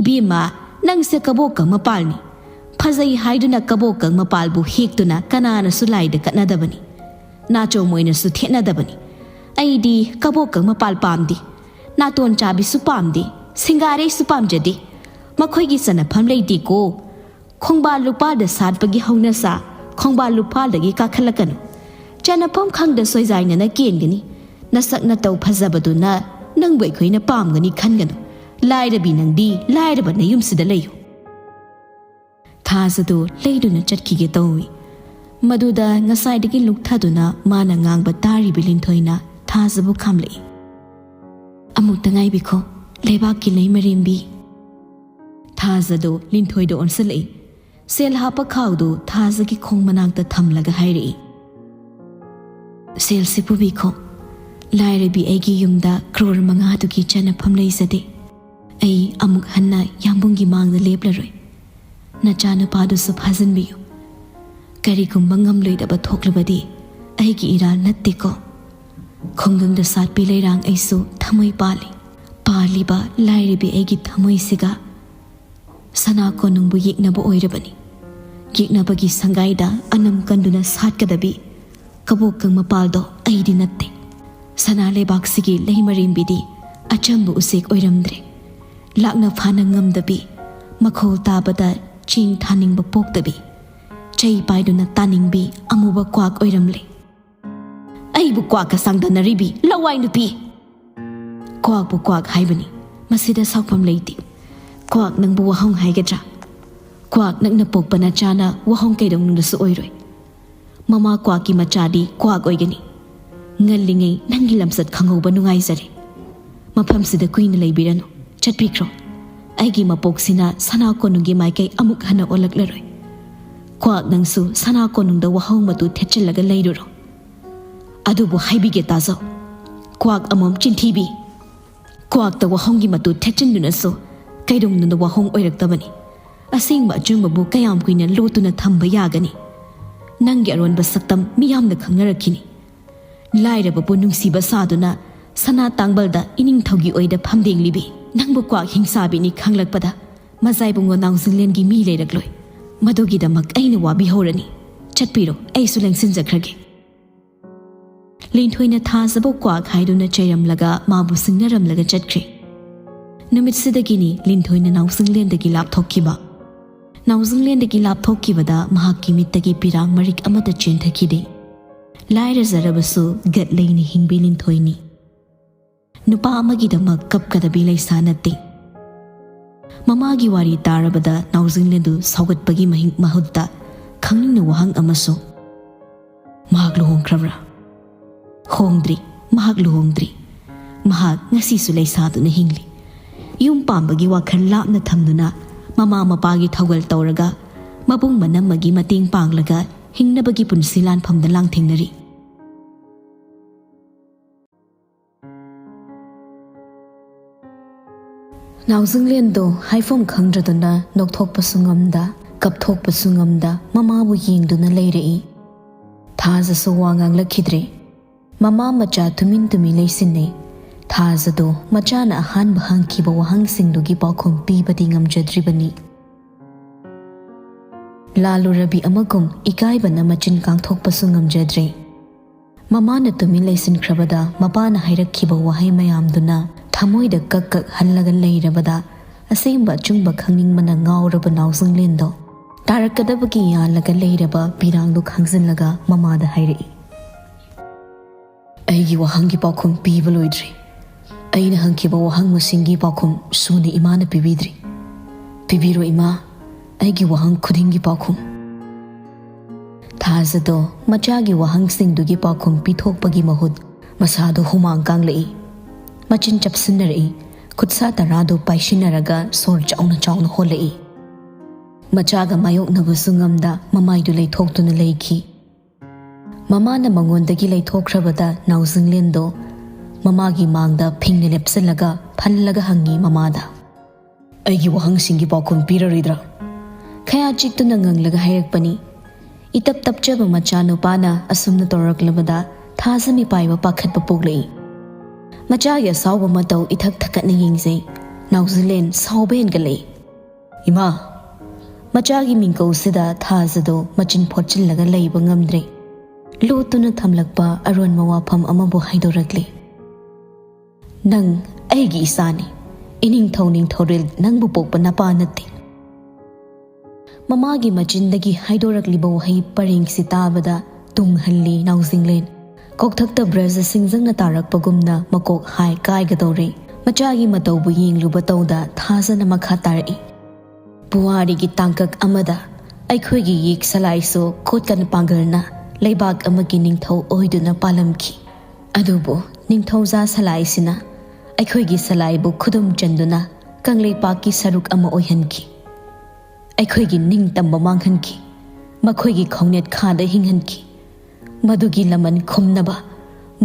ꯏꯕꯦꯝꯃ, ꯅꯪꯁꯦ ꯀꯕꯣꯛꯀꯪ ꯃꯄꯥꯜꯅꯤ꯫ ꯐꯖꯩ ꯍꯥꯏꯗꯨꯅ ꯀꯕꯣꯛꯀꯪ ꯃꯄꯥꯜꯕꯨ ꯍꯦꯛꯇꯨꯅ ꯀꯅꯥꯅꯁꯨ ꯂꯥꯏꯗ ꯀꯠꯅꯗꯕꯅꯤ꯫ ꯅꯥꯆꯣꯝ ꯑꯣꯏꯅꯁꯨ ꯊꯦꯠꯅꯗꯕꯅꯤ꯫ ꯑꯩꯗꯤ ꯀꯕꯣꯛꯀꯪ ꯃꯄꯥꯜ ꯄꯥꯝꯗꯦ꯫ ꯅꯥꯇꯣꯟ ꯆꯥꯕꯤꯁꯨ ꯄꯥꯝꯗꯦ꯫ ꯁꯤꯡꯒꯥꯔꯩꯁꯨ ꯄꯥꯝꯖꯗꯦ꯫ ꯃꯈꯣꯏꯒꯤ ꯆꯟꯅꯐꯝ ꯂꯩꯇꯦꯀꯣ꯫ ꯈꯣꯡꯕꯥꯜ ꯂꯨꯄꯥꯜꯗ ꯁꯥꯠꯄꯒꯤ ꯍꯧꯅꯁꯥ ꯈꯣꯡꯕꯥꯜ ꯂꯨꯄꯥꯜꯗꯒꯤ ꯀꯥꯈꯠꯂꯛꯀꯅꯨ꯫ ꯆꯟꯅꯐꯝ ꯈꯪꯗ ꯁꯣꯏꯖꯥꯏꯅꯅ ꯀꯦꯟꯒꯅꯤ꯫ ꯅꯁꯛ ꯅꯇꯧ ꯐꯖꯕꯗꯨꯅ ꯅꯪꯕꯨ ꯑꯩꯈꯣꯏꯅ ꯄꯥꯝꯒꯅꯤ ꯈꯟꯒꯅꯨ꯫ ꯂꯥꯏꯔꯕꯤ ꯅꯪꯗꯤ ꯂꯥꯏꯔꯕ ꯅꯌꯨꯝꯁꯤꯗ ꯂꯩꯌꯨ꯫ ꯊꯥꯖꯗꯨ ꯂꯩꯗꯨꯅ ꯆꯠꯈꯤꯒꯦ ꯇꯧꯏ꯫ ꯃꯗꯨꯗ ꯉꯁꯥꯏꯗꯒꯤ ꯂꯨꯛꯊꯗꯨꯅ ꯃꯥꯅ ꯉꯥꯡꯕ ꯇꯥꯔꯤꯕꯤ ꯂꯤꯟꯊꯣꯏꯅ ꯊꯥꯖꯕꯨ ꯈꯥꯝꯂꯛꯏ꯫ "ꯑꯃꯨꯛꯇ ꯉꯥꯏꯕꯤꯈꯣ, ꯂꯩꯕꯥꯛꯀꯤ ꯂꯩꯃꯔꯦꯝꯕꯤ꯫" ꯊꯥꯖꯗꯨ ꯂꯤꯟꯊꯣꯏꯗ ꯑꯣꯟꯁꯤꯜꯂꯛꯏ꯫ ꯁꯦꯜ ꯍꯥꯞꯄ ꯈꯥꯎꯗꯨ ꯊꯥꯖꯒꯤ ꯈꯣꯡ ꯃꯅꯥꯛꯇ ꯊꯝꯂꯒ ꯍꯥꯏꯔꯛꯏ, "ꯁꯦꯜꯁꯤ ꯄꯨꯕꯤꯈꯣ꯫ ꯂꯥꯏꯔꯕꯤ ꯑꯩꯒꯤ ꯌꯨꯝꯗ ꯀ꯭ꯔꯣꯔ ꯃꯉꯥꯗꯨꯒꯤ ꯆꯟꯅꯐꯝ ꯂꯩꯖꯗꯦ꯫ ꯑꯩ ꯑꯃꯨꯛ ꯍꯟꯅ ꯌꯥꯝꯕꯨꯡꯒꯤ ꯃꯥꯡꯗ ꯂꯦꯞꯂꯔꯣꯏ꯫ ꯅꯆꯥꯅꯨꯄꯥꯗꯨꯁꯨ ꯐꯥꯖꯤꯟꯕꯤꯌꯨ꯫ ꯀꯔꯤꯒꯨꯝꯕ ꯉꯝꯂꯣꯏꯗꯕ ꯊꯣꯛꯂꯕꯗꯤ ꯑꯩꯒꯤ ꯏꯔꯥꯜ ꯅꯠꯇꯦꯀꯣ꯫ ꯈꯨꯡꯒꯪꯗ ꯁꯥꯠꯄꯤ ꯂꯩꯔꯥꯡ ꯑꯩꯁꯨ ꯊꯃꯣꯏ ꯄꯥꯜꯂꯤ꯫ ꯄꯥꯜꯂꯤꯕ ꯂꯥꯏꯔꯕꯤ ꯑꯩꯒꯤ ꯊꯃꯣꯏꯁꯤꯒ ꯁꯅꯥ ꯀꯣꯅꯨꯡꯕꯨ ꯌꯦꯛꯅꯕ ꯑꯣꯏꯔꯕꯅꯤ꯫ ꯌꯦꯛꯅꯕꯒꯤ ꯁꯪꯒꯥꯏꯗ ꯑꯅꯝ ꯀꯟꯗꯨꯅ ꯁꯥꯠꯀꯗꯕꯤ ꯀꯕꯣꯛꯀꯪ ꯃꯄꯥꯜꯗꯣ ꯑꯩꯗꯤ ꯅꯠꯇꯦ꯫ ꯁꯅꯥ ꯂꯩꯕꯥꯛꯁꯤꯒꯤ ꯂꯩꯃꯔꯦꯝꯕꯤꯗꯤ ꯑꯆꯝꯕ ꯎꯆꯦꯛ ꯑꯣꯏꯔꯝꯗ꯭ꯔꯦ꯫ ꯂꯥꯛꯅ ꯐꯥꯅ ꯉꯝꯗꯕꯤ, ꯃꯈꯣꯜ ꯇꯥꯕꯗ ꯆꯦꯡ ꯊꯥꯅꯤꯡꯕ ꯄꯣꯛꯇꯕꯤ, ꯆꯩ ꯄꯥꯏꯗꯨꯅ ꯇꯥꯅꯤꯡꯕꯤ ꯑꯃꯨꯕ ꯀ꯭ꯋꯥꯛ ꯑꯣꯏꯔꯝꯂꯦ꯫ ꯑꯩꯕꯨ ꯀ꯭ꯋꯥꯛꯀ ꯆꯥꯡꯗꯝꯅꯔꯤꯕꯤ ꯂꯋꯥꯏ ꯅꯨꯄꯤ!" "ꯀ꯭ꯋꯥꯛꯄꯨ ꯀ꯭ꯋꯥꯛ ꯍꯥꯏꯕꯅꯤ, ꯃꯁꯤꯗ ꯁꯥꯎꯐꯝ ꯂꯩꯇꯦ꯫ ꯀ꯭ꯋꯥꯛ ꯅꯪꯕꯨ ꯋꯥꯍꯣꯡ ꯍꯥꯏꯒꯗ꯭ꯔꯥ? ꯀ꯭ꯋꯥꯛ ꯅꯪꯅ ꯄꯣꯛꯄ ꯅꯆꯥꯅ ꯋꯥꯍꯣꯡ ꯀꯩꯗꯧꯅꯨꯡꯗꯁꯨ ꯑꯣꯏꯔꯣꯏ꯫ ꯃꯃꯥ ꯀ꯭ꯋꯥꯛꯀꯤ ꯃꯆꯥꯗꯤ ꯀ꯭ꯋꯥꯛ ꯑꯣꯏꯒꯅꯤ꯫ ꯉꯜꯂꯤꯉꯩ ꯅꯪꯒꯤ ꯂꯝꯆꯠ ꯈꯪꯍꯧꯕ ꯅꯨꯡꯉꯥꯏꯖꯔꯦ꯫ ꯃꯐꯝꯁꯤꯗ ꯀꯨꯏꯅ ꯂꯩꯕꯤꯔꯅꯨ, ꯆꯠꯄꯤꯈ꯭ꯔꯣ꯫ ꯑꯩꯒꯤ ꯃꯄꯣꯛꯁꯤꯅ ꯁꯅꯥ ꯀꯣꯅꯨꯡꯒꯤ ꯃꯥꯏꯀꯩ ꯑꯃꯨꯛ ꯍꯟꯅ ꯑꯣꯜꯂꯛꯂꯔꯣꯏ꯫ ꯀ꯭ꯋꯥꯛ ꯅꯪꯁꯨ ꯁꯅꯥ ꯀꯣꯅꯨꯡꯗ ꯋꯥꯍꯣꯡ ꯃꯇꯨ ꯊꯦꯠꯆꯤꯜꯂꯒ ꯂꯩꯔꯨꯔꯣ꯫ ꯑꯗꯨꯕꯨ ꯍꯥꯏꯕꯤꯒꯦ ꯇꯥꯖꯧ, ꯀ꯭ꯋꯥꯛ ꯑꯃꯝ ꯆꯤꯟꯊꯤꯕꯤ꯫ ꯀ꯭ꯋꯥꯛꯇ ꯋꯥꯍꯣꯡꯒꯤ ꯃꯇꯨ ꯊꯦꯠꯆꯤꯟꯗꯨꯅꯁꯨ ꯀꯩꯗꯧꯅꯨꯡꯗ ꯋꯥꯍꯣꯡ ꯑꯣꯏꯔꯛꯇꯕꯅꯤ꯫ ꯑꯁꯦꯡꯕ ꯑꯆꯨꯝꯕꯕꯨ ꯀꯌꯥꯝ ꯀꯨꯏꯅ ꯂꯣꯠꯇꯨꯅ ꯊꯝꯕ ꯌꯥꯒꯅꯤ? ꯅꯪꯒꯤ ꯑꯔꯣꯟꯕ ꯁꯛꯇꯝ ꯃꯤꯌꯥꯝꯅ ꯈꯪꯅꯔꯛꯈꯤꯅꯤ꯫ ꯂꯥꯏꯔꯕꯕꯨ ꯅꯨꯡꯁꯤꯕ ꯁꯥꯗꯨꯅ ꯁꯅꯥ ꯇꯥꯡꯕꯜꯗ ꯏꯅꯤꯡꯊꯧꯒꯤ ꯑꯣꯏꯗ ꯐꯝꯗꯦꯡꯂꯤꯕꯤ ꯅꯪꯕꯨ ꯀ꯭ꯋꯥꯛ ꯍꯤꯡꯁꯥꯕꯤꯅꯤ ꯈꯪꯂꯛꯄꯗ ꯃꯖꯥꯏꯕꯨꯡꯉꯣ ꯅꯥꯎꯖꯤꯡꯂꯦꯟꯒꯤ ꯃꯤ ꯂꯩꯔꯛꯂꯣꯏ꯫ ꯃꯗꯨꯒꯤꯗꯃꯛ ꯑꯩꯅ ꯋꯥꯕꯤꯍꯧꯔꯅꯤ꯫ ꯆꯠꯄꯤꯔꯣ, ꯑꯩꯁꯨ ꯂꯦꯡꯁꯤꯟꯖꯈ꯭ꯔꯒꯦ꯫" ꯂꯤꯟꯊꯣꯏꯅ ꯊꯥꯖꯕ ꯀ꯭ꯋꯥꯛ ꯍꯥꯏꯗꯨꯅ ꯆꯩꯔꯝꯂꯒ ꯃꯥꯕꯨ ꯁꯤꯡꯅꯔꯝꯂꯒ ꯆꯠꯈ꯭ꯔꯦ꯫ ꯅꯨꯃꯤꯠꯁꯤꯗꯒꯤꯅꯤ ꯂꯤꯟꯊꯣꯏꯅ ꯅꯥꯎꯖꯤꯡꯂꯦꯟꯗꯒꯤ ꯂꯥꯞꯊꯣꯛꯈꯤꯕ꯫ ꯅꯥꯎꯖꯤꯡꯂꯦꯟꯗꯒꯤ ꯂꯥꯞꯊꯣꯛꯈꯤꯕꯗ ꯃꯍꯥꯛꯀꯤ ꯃꯤꯠꯇꯒꯤ ꯄꯤꯔꯥꯡ ꯃꯔꯤꯛ ꯑꯃꯠꯇ ꯆꯦꯟꯊꯈꯤꯗꯦ꯫ ꯂꯥꯏꯔꯖꯔꯕꯁꯨ ꯒꯠ ꯂꯩꯅ ꯍꯤꯡꯕꯤ ꯂꯤꯟꯊꯣꯏꯅꯤ꯫ ꯅꯨꯄꯥ ꯑꯃꯒꯤꯗꯃꯛ ꯀꯞꯀꯗꯕꯤ ꯂꯩꯁꯥ ꯅꯠꯇꯦ꯫ ꯃꯃꯥꯒꯤ ꯋꯥꯔꯤ ꯇꯥꯔꯕꯗ ꯅꯥꯎꯖꯤꯡꯂꯦꯟꯗꯨ ꯁꯥꯎꯒꯠꯄꯒꯤ ꯃꯍꯤꯡ ꯃꯍꯨꯠꯇ ꯈꯪꯅꯤꯡꯅ ꯋꯥꯍꯪ ꯑꯃꯁꯨ, "ꯃꯍꯥꯛ ꯂꯨꯍꯣꯡꯈ꯭ꯔꯕ꯭ꯔꯥ?" "ꯍꯣꯡꯗ꯭ꯔꯤ, ꯃꯍꯥꯛ ꯂꯨꯍꯣꯡꯗ꯭ꯔꯤ꯫ ꯃꯍꯥꯛ ꯉꯁꯤꯁꯨ ꯂꯩꯁꯥꯗꯨꯅ ꯍꯤꯡꯂꯤ꯫ ꯌꯨꯝ ꯄꯥꯝꯕꯒꯤ ꯋꯥꯈꯜ ꯂꯥꯞꯅ ꯊꯝꯗꯨꯅ ꯃꯃꯥ ꯃꯄꯥꯒꯤ ꯊꯧꯒꯜ ꯇꯧꯔꯒ ꯃꯕꯨꯡ ꯃꯅꯝꯃꯒꯤ ꯃꯇꯦꯡ ꯄꯥꯡꯂꯒ ꯍꯤꯡꯅꯕꯒꯤ ꯄꯨꯟꯁꯤ ꯂꯥꯟꯐꯝꯗ ꯂꯥꯡꯊꯦꯡꯅꯔꯤ꯫" ꯅꯥꯎꯖꯤꯡꯂꯦꯟꯗꯣ ꯍꯥꯏꯐꯝ ꯈꯪꯗ꯭ꯔꯗꯨꯅ ꯅꯣꯛꯊꯣꯛꯄꯁꯨ ꯉꯝꯗ, ꯀꯞꯊꯣꯛꯄꯁꯨ ꯉꯝꯗ ꯃꯃꯥꯕꯨ ꯌꯦꯡꯗꯨꯅ ꯂꯩꯔꯛꯏ꯫ ꯊꯥꯖꯁꯨ ꯋꯥ ꯉꯥꯡꯂꯛꯈꯤꯗ꯭ꯔꯦ꯫ ꯃꯃꯥ ꯃꯆꯥ ꯇꯨꯃꯤꯟ ꯇꯨꯃꯤꯟ ꯂꯩꯁꯤꯟꯅꯩ꯫ ꯊꯥꯖꯗꯣ ꯃꯆꯥꯅ ꯑꯍꯥꯟꯕ ꯍꯪꯈꯤꯕ ꯋꯥꯍꯪꯁꯤꯡꯗꯨꯒꯤ ꯄꯥꯎꯈꯨꯝ ꯄꯤꯕꯗꯤ ꯉꯝꯖꯗ꯭ꯔꯤꯕꯅꯤ꯫ ꯂꯥꯜꯂꯨꯔꯕꯤ ꯑꯃꯒꯨꯝ ꯏꯀꯥꯏꯕꯅ ꯃꯆꯤꯟ ꯀꯥꯡꯊꯣꯛꯄꯁꯨ ꯉꯝꯖꯗ꯭ꯔꯦ꯫ ꯃꯃꯥꯅ ꯇꯨꯃꯤꯟ ꯂꯩꯁꯤꯟꯈ꯭ꯔꯕꯗ ꯃꯄꯥꯅ ꯍꯥꯏꯔꯛꯈꯤꯕ ꯋꯥꯍꯩ ꯃꯌꯥꯝꯗꯨꯅ ꯊꯃꯣꯏꯗ ꯀꯛ ꯀꯛ ꯍꯜꯂꯒ ꯂꯩꯔꯕꯗ ꯑꯁꯦꯡꯕ ꯑꯆꯨꯝꯕ ꯈꯪꯅꯤꯡꯕꯅ ꯉꯥꯎꯔꯕ ꯅꯥꯎꯖꯤꯡꯂꯦꯟꯗꯣ ꯇꯥꯔꯛꯀꯗꯕꯒꯤ ꯌꯥꯜꯂꯒ ꯂꯩꯔꯕ ꯄꯤꯔꯥꯡꯗꯨ ꯈꯥꯡꯖꯤꯜꯂꯒ ꯃꯃꯥꯗ ꯍꯥꯏꯔꯛꯏ꯫ "ꯑꯩꯒꯤ ꯋꯥꯍꯪꯒꯤ ꯄꯥꯎꯈꯨꯝ ꯄꯤꯕ ꯂꯣꯏꯗ꯭ꯔꯤ꯫ ꯑꯩꯅ ꯍꯪꯈꯤꯕ ꯋꯥꯍꯪ ꯃꯁꯤꯡꯒꯤ ꯄꯥꯎꯈꯨꯝ ꯁꯨꯅ ꯏꯃꯥꯅ ꯄꯤꯕꯤꯗ꯭ꯔꯤ꯫ ꯄꯤꯕꯤꯔꯣ ꯏꯃꯥ, ꯑꯩꯒꯤ ꯋꯥꯍꯪ ꯈꯨꯗꯤꯡꯒꯤ ꯄꯥꯎꯈꯨꯝ꯫" ꯊꯥꯖꯗꯣ ꯃꯆꯥꯒꯤ ꯋꯥꯍꯪꯁꯤꯡꯗꯨꯒꯤ ꯄꯥꯎꯈꯨꯝ ꯄꯤꯊꯣꯛꯄꯒꯤ ꯃꯍꯨꯠ ꯃꯁꯥꯗꯣ ꯍꯨꯃꯥꯡ ꯀꯥꯡꯂꯛꯏ꯫ ꯃꯆꯤꯟ ꯆꯞꯁꯤꯟꯅꯔꯛꯏ꯫ ꯈꯨꯠꯁꯥ ꯇꯔꯥꯗꯨ ꯄꯥꯏꯁꯤꯟꯅꯔꯒ ꯁꯣꯔ ꯆꯥꯎꯅ ꯆꯥꯎꯅ ꯍꯣꯜꯂꯛꯏ꯫ ꯃꯆꯥꯒ ꯃꯥꯌꯣꯛꯅꯕꯁꯨ ꯉꯝꯗ ꯃꯃꯥꯏꯗꯨ ꯂꯩꯊꯣꯛꯇꯨꯅ ꯂꯩꯈꯤ꯫ ꯃꯃꯥꯅ ꯃꯉꯣꯟꯗꯒꯤ ꯂꯩꯊꯣꯛꯈ꯭ꯔꯕꯗ ꯅꯥꯎꯖꯤꯡꯂꯦꯟꯗꯣ ꯃꯃꯥꯒꯤ ꯃꯥꯡꯗ ꯐꯤꯡꯅ ꯂꯦꯞꯁꯤꯜꯂꯒ ꯐꯜꯂꯒ ꯍꯪꯉꯤ ꯃꯃꯥꯗ, "ꯑꯩꯒꯤ ꯋꯥꯍꯪꯁꯤꯡꯒꯤ ꯄꯥꯎꯈꯨꯝ ꯄꯤꯔꯔꯣꯏꯗ꯭ꯔꯥ?" ꯈꯌꯥ ꯆꯤꯛꯇꯨꯅ ꯉꯪꯂꯒ ꯍꯥꯏꯔꯛꯄꯅꯤ꯫ ꯏꯇꯞ ꯇꯞꯆꯕ ꯃꯆꯥꯅꯨꯄꯥꯅ ꯑꯁꯨꯝꯅ ꯇꯧꯔꯛꯂꯕꯗ ꯊꯥꯖ ꯃꯤꯄꯥꯏꯕ ꯄꯥꯈꯠꯄ ꯄꯣꯛꯂꯛꯏ꯫ ꯃꯆꯥꯒꯤ ꯑꯁꯥꯎꯕ ꯃꯇꯧ ꯏꯊꯛ ꯊꯛꯀꯠꯅ ꯌꯦꯡꯖꯩ꯫ ꯅꯥꯎꯖꯤꯂꯦꯟ ꯁꯥꯎꯕ ꯍꯦꯟꯒꯠꯂꯛꯏ꯫ "ꯏꯃꯥ!" ꯃꯆꯥꯒꯤ ꯃꯤꯡꯀꯧꯁꯤꯗ ꯊꯥꯖꯗꯣ ꯃꯆꯤꯟ ꯐꯣꯠꯆꯤꯜꯂꯒ ꯂꯩꯕ ꯉꯝꯗ꯭ꯔꯦ꯫ ꯂꯣꯠꯇꯨꯅ ꯊꯝꯂꯛꯄ ꯑꯔꯣꯟꯕ ꯋꯥꯐꯝ ꯑꯃꯕꯨ ꯍꯥꯏꯗꯣꯔꯛꯂꯤ꯫ "ꯅꯪ ꯑꯩꯒꯤ ꯏꯆꯥꯅꯤ꯫ ꯏꯅꯤꯡꯊꯧ ꯅꯤꯡꯊꯧꯔꯦꯜ ꯅꯪꯕꯨ ꯄꯣꯛꯄ ꯅꯄꯥ ꯅꯠꯇꯦ꯫" ꯃꯃꯥꯒꯤ ꯃꯆꯤꯟꯗꯒꯤ ꯍꯥꯏꯗꯣꯔꯛꯂꯤꯕ ꯋꯥꯍꯩ ꯄꯔꯦꯡꯁꯤ ꯇꯥꯕꯗ ꯇꯨꯡ ꯍꯜꯂꯤ ꯅꯥꯎꯖꯤꯡꯂꯦꯟ꯫ ꯀꯣꯛꯊꯛꯇ ꯕ꯭ꯔꯖ ꯁꯤꯡꯖꯪꯅ ꯇꯥꯔꯛꯄꯒꯨꯝꯅ ꯃꯀꯣꯛ ꯍꯥꯏ ꯀꯥꯏꯒꯗꯧꯔꯦ꯫ ꯃꯆꯥꯒꯤ ꯃꯇꯧꯕꯨ ꯌꯦꯡꯂꯨꯕ ꯇꯧꯗ ꯊꯥꯖꯅ ꯃꯈꯥ ꯇꯥꯔꯛꯏ꯫ ꯄꯨꯋꯥꯔꯤꯒꯤ ꯇꯥꯡꯀꯛ ꯑꯃꯗ ꯑꯩꯈꯣꯏꯒꯤ ꯌꯦꯛ ꯁꯂꯥꯏꯁꯨ ꯈꯨꯠꯀꯟ ꯄꯥꯡꯒꯜꯅ ꯂꯩꯕꯥꯛ ꯑꯃꯒꯤ ꯅꯤꯡꯊꯧ ꯑꯣꯏꯗꯨꯅ ꯄꯥꯜꯂꯝꯈꯤ꯫ ꯑꯗꯨꯕꯨ ꯅꯤꯡꯊꯧꯖꯥ ꯁꯂꯥꯏꯁꯤꯅ ꯑꯩꯈꯣꯏꯒꯤ ꯁꯂꯥꯏꯕꯨ ꯈꯨꯗꯨꯝ ꯆꯟꯗꯨꯅ ꯀꯪꯂꯩꯄꯥꯛꯀꯤ ꯁꯔꯨꯛ ꯑꯃ ꯑꯣꯏꯍꯟꯈꯤ꯫ ꯑꯩꯈꯣꯏꯒꯤ ꯅꯤꯡꯇꯝꯕ ꯃꯥꯡꯍꯟꯈꯤ꯫ ꯃꯈꯣꯏꯒꯤ ꯈꯣꯡꯅꯦꯠ ꯈꯥꯗ ꯍꯤꯡꯍꯟꯈꯤ꯫ ꯃꯗꯨꯒꯤ ꯂꯃꯟ ꯈꯨꯝꯅꯕ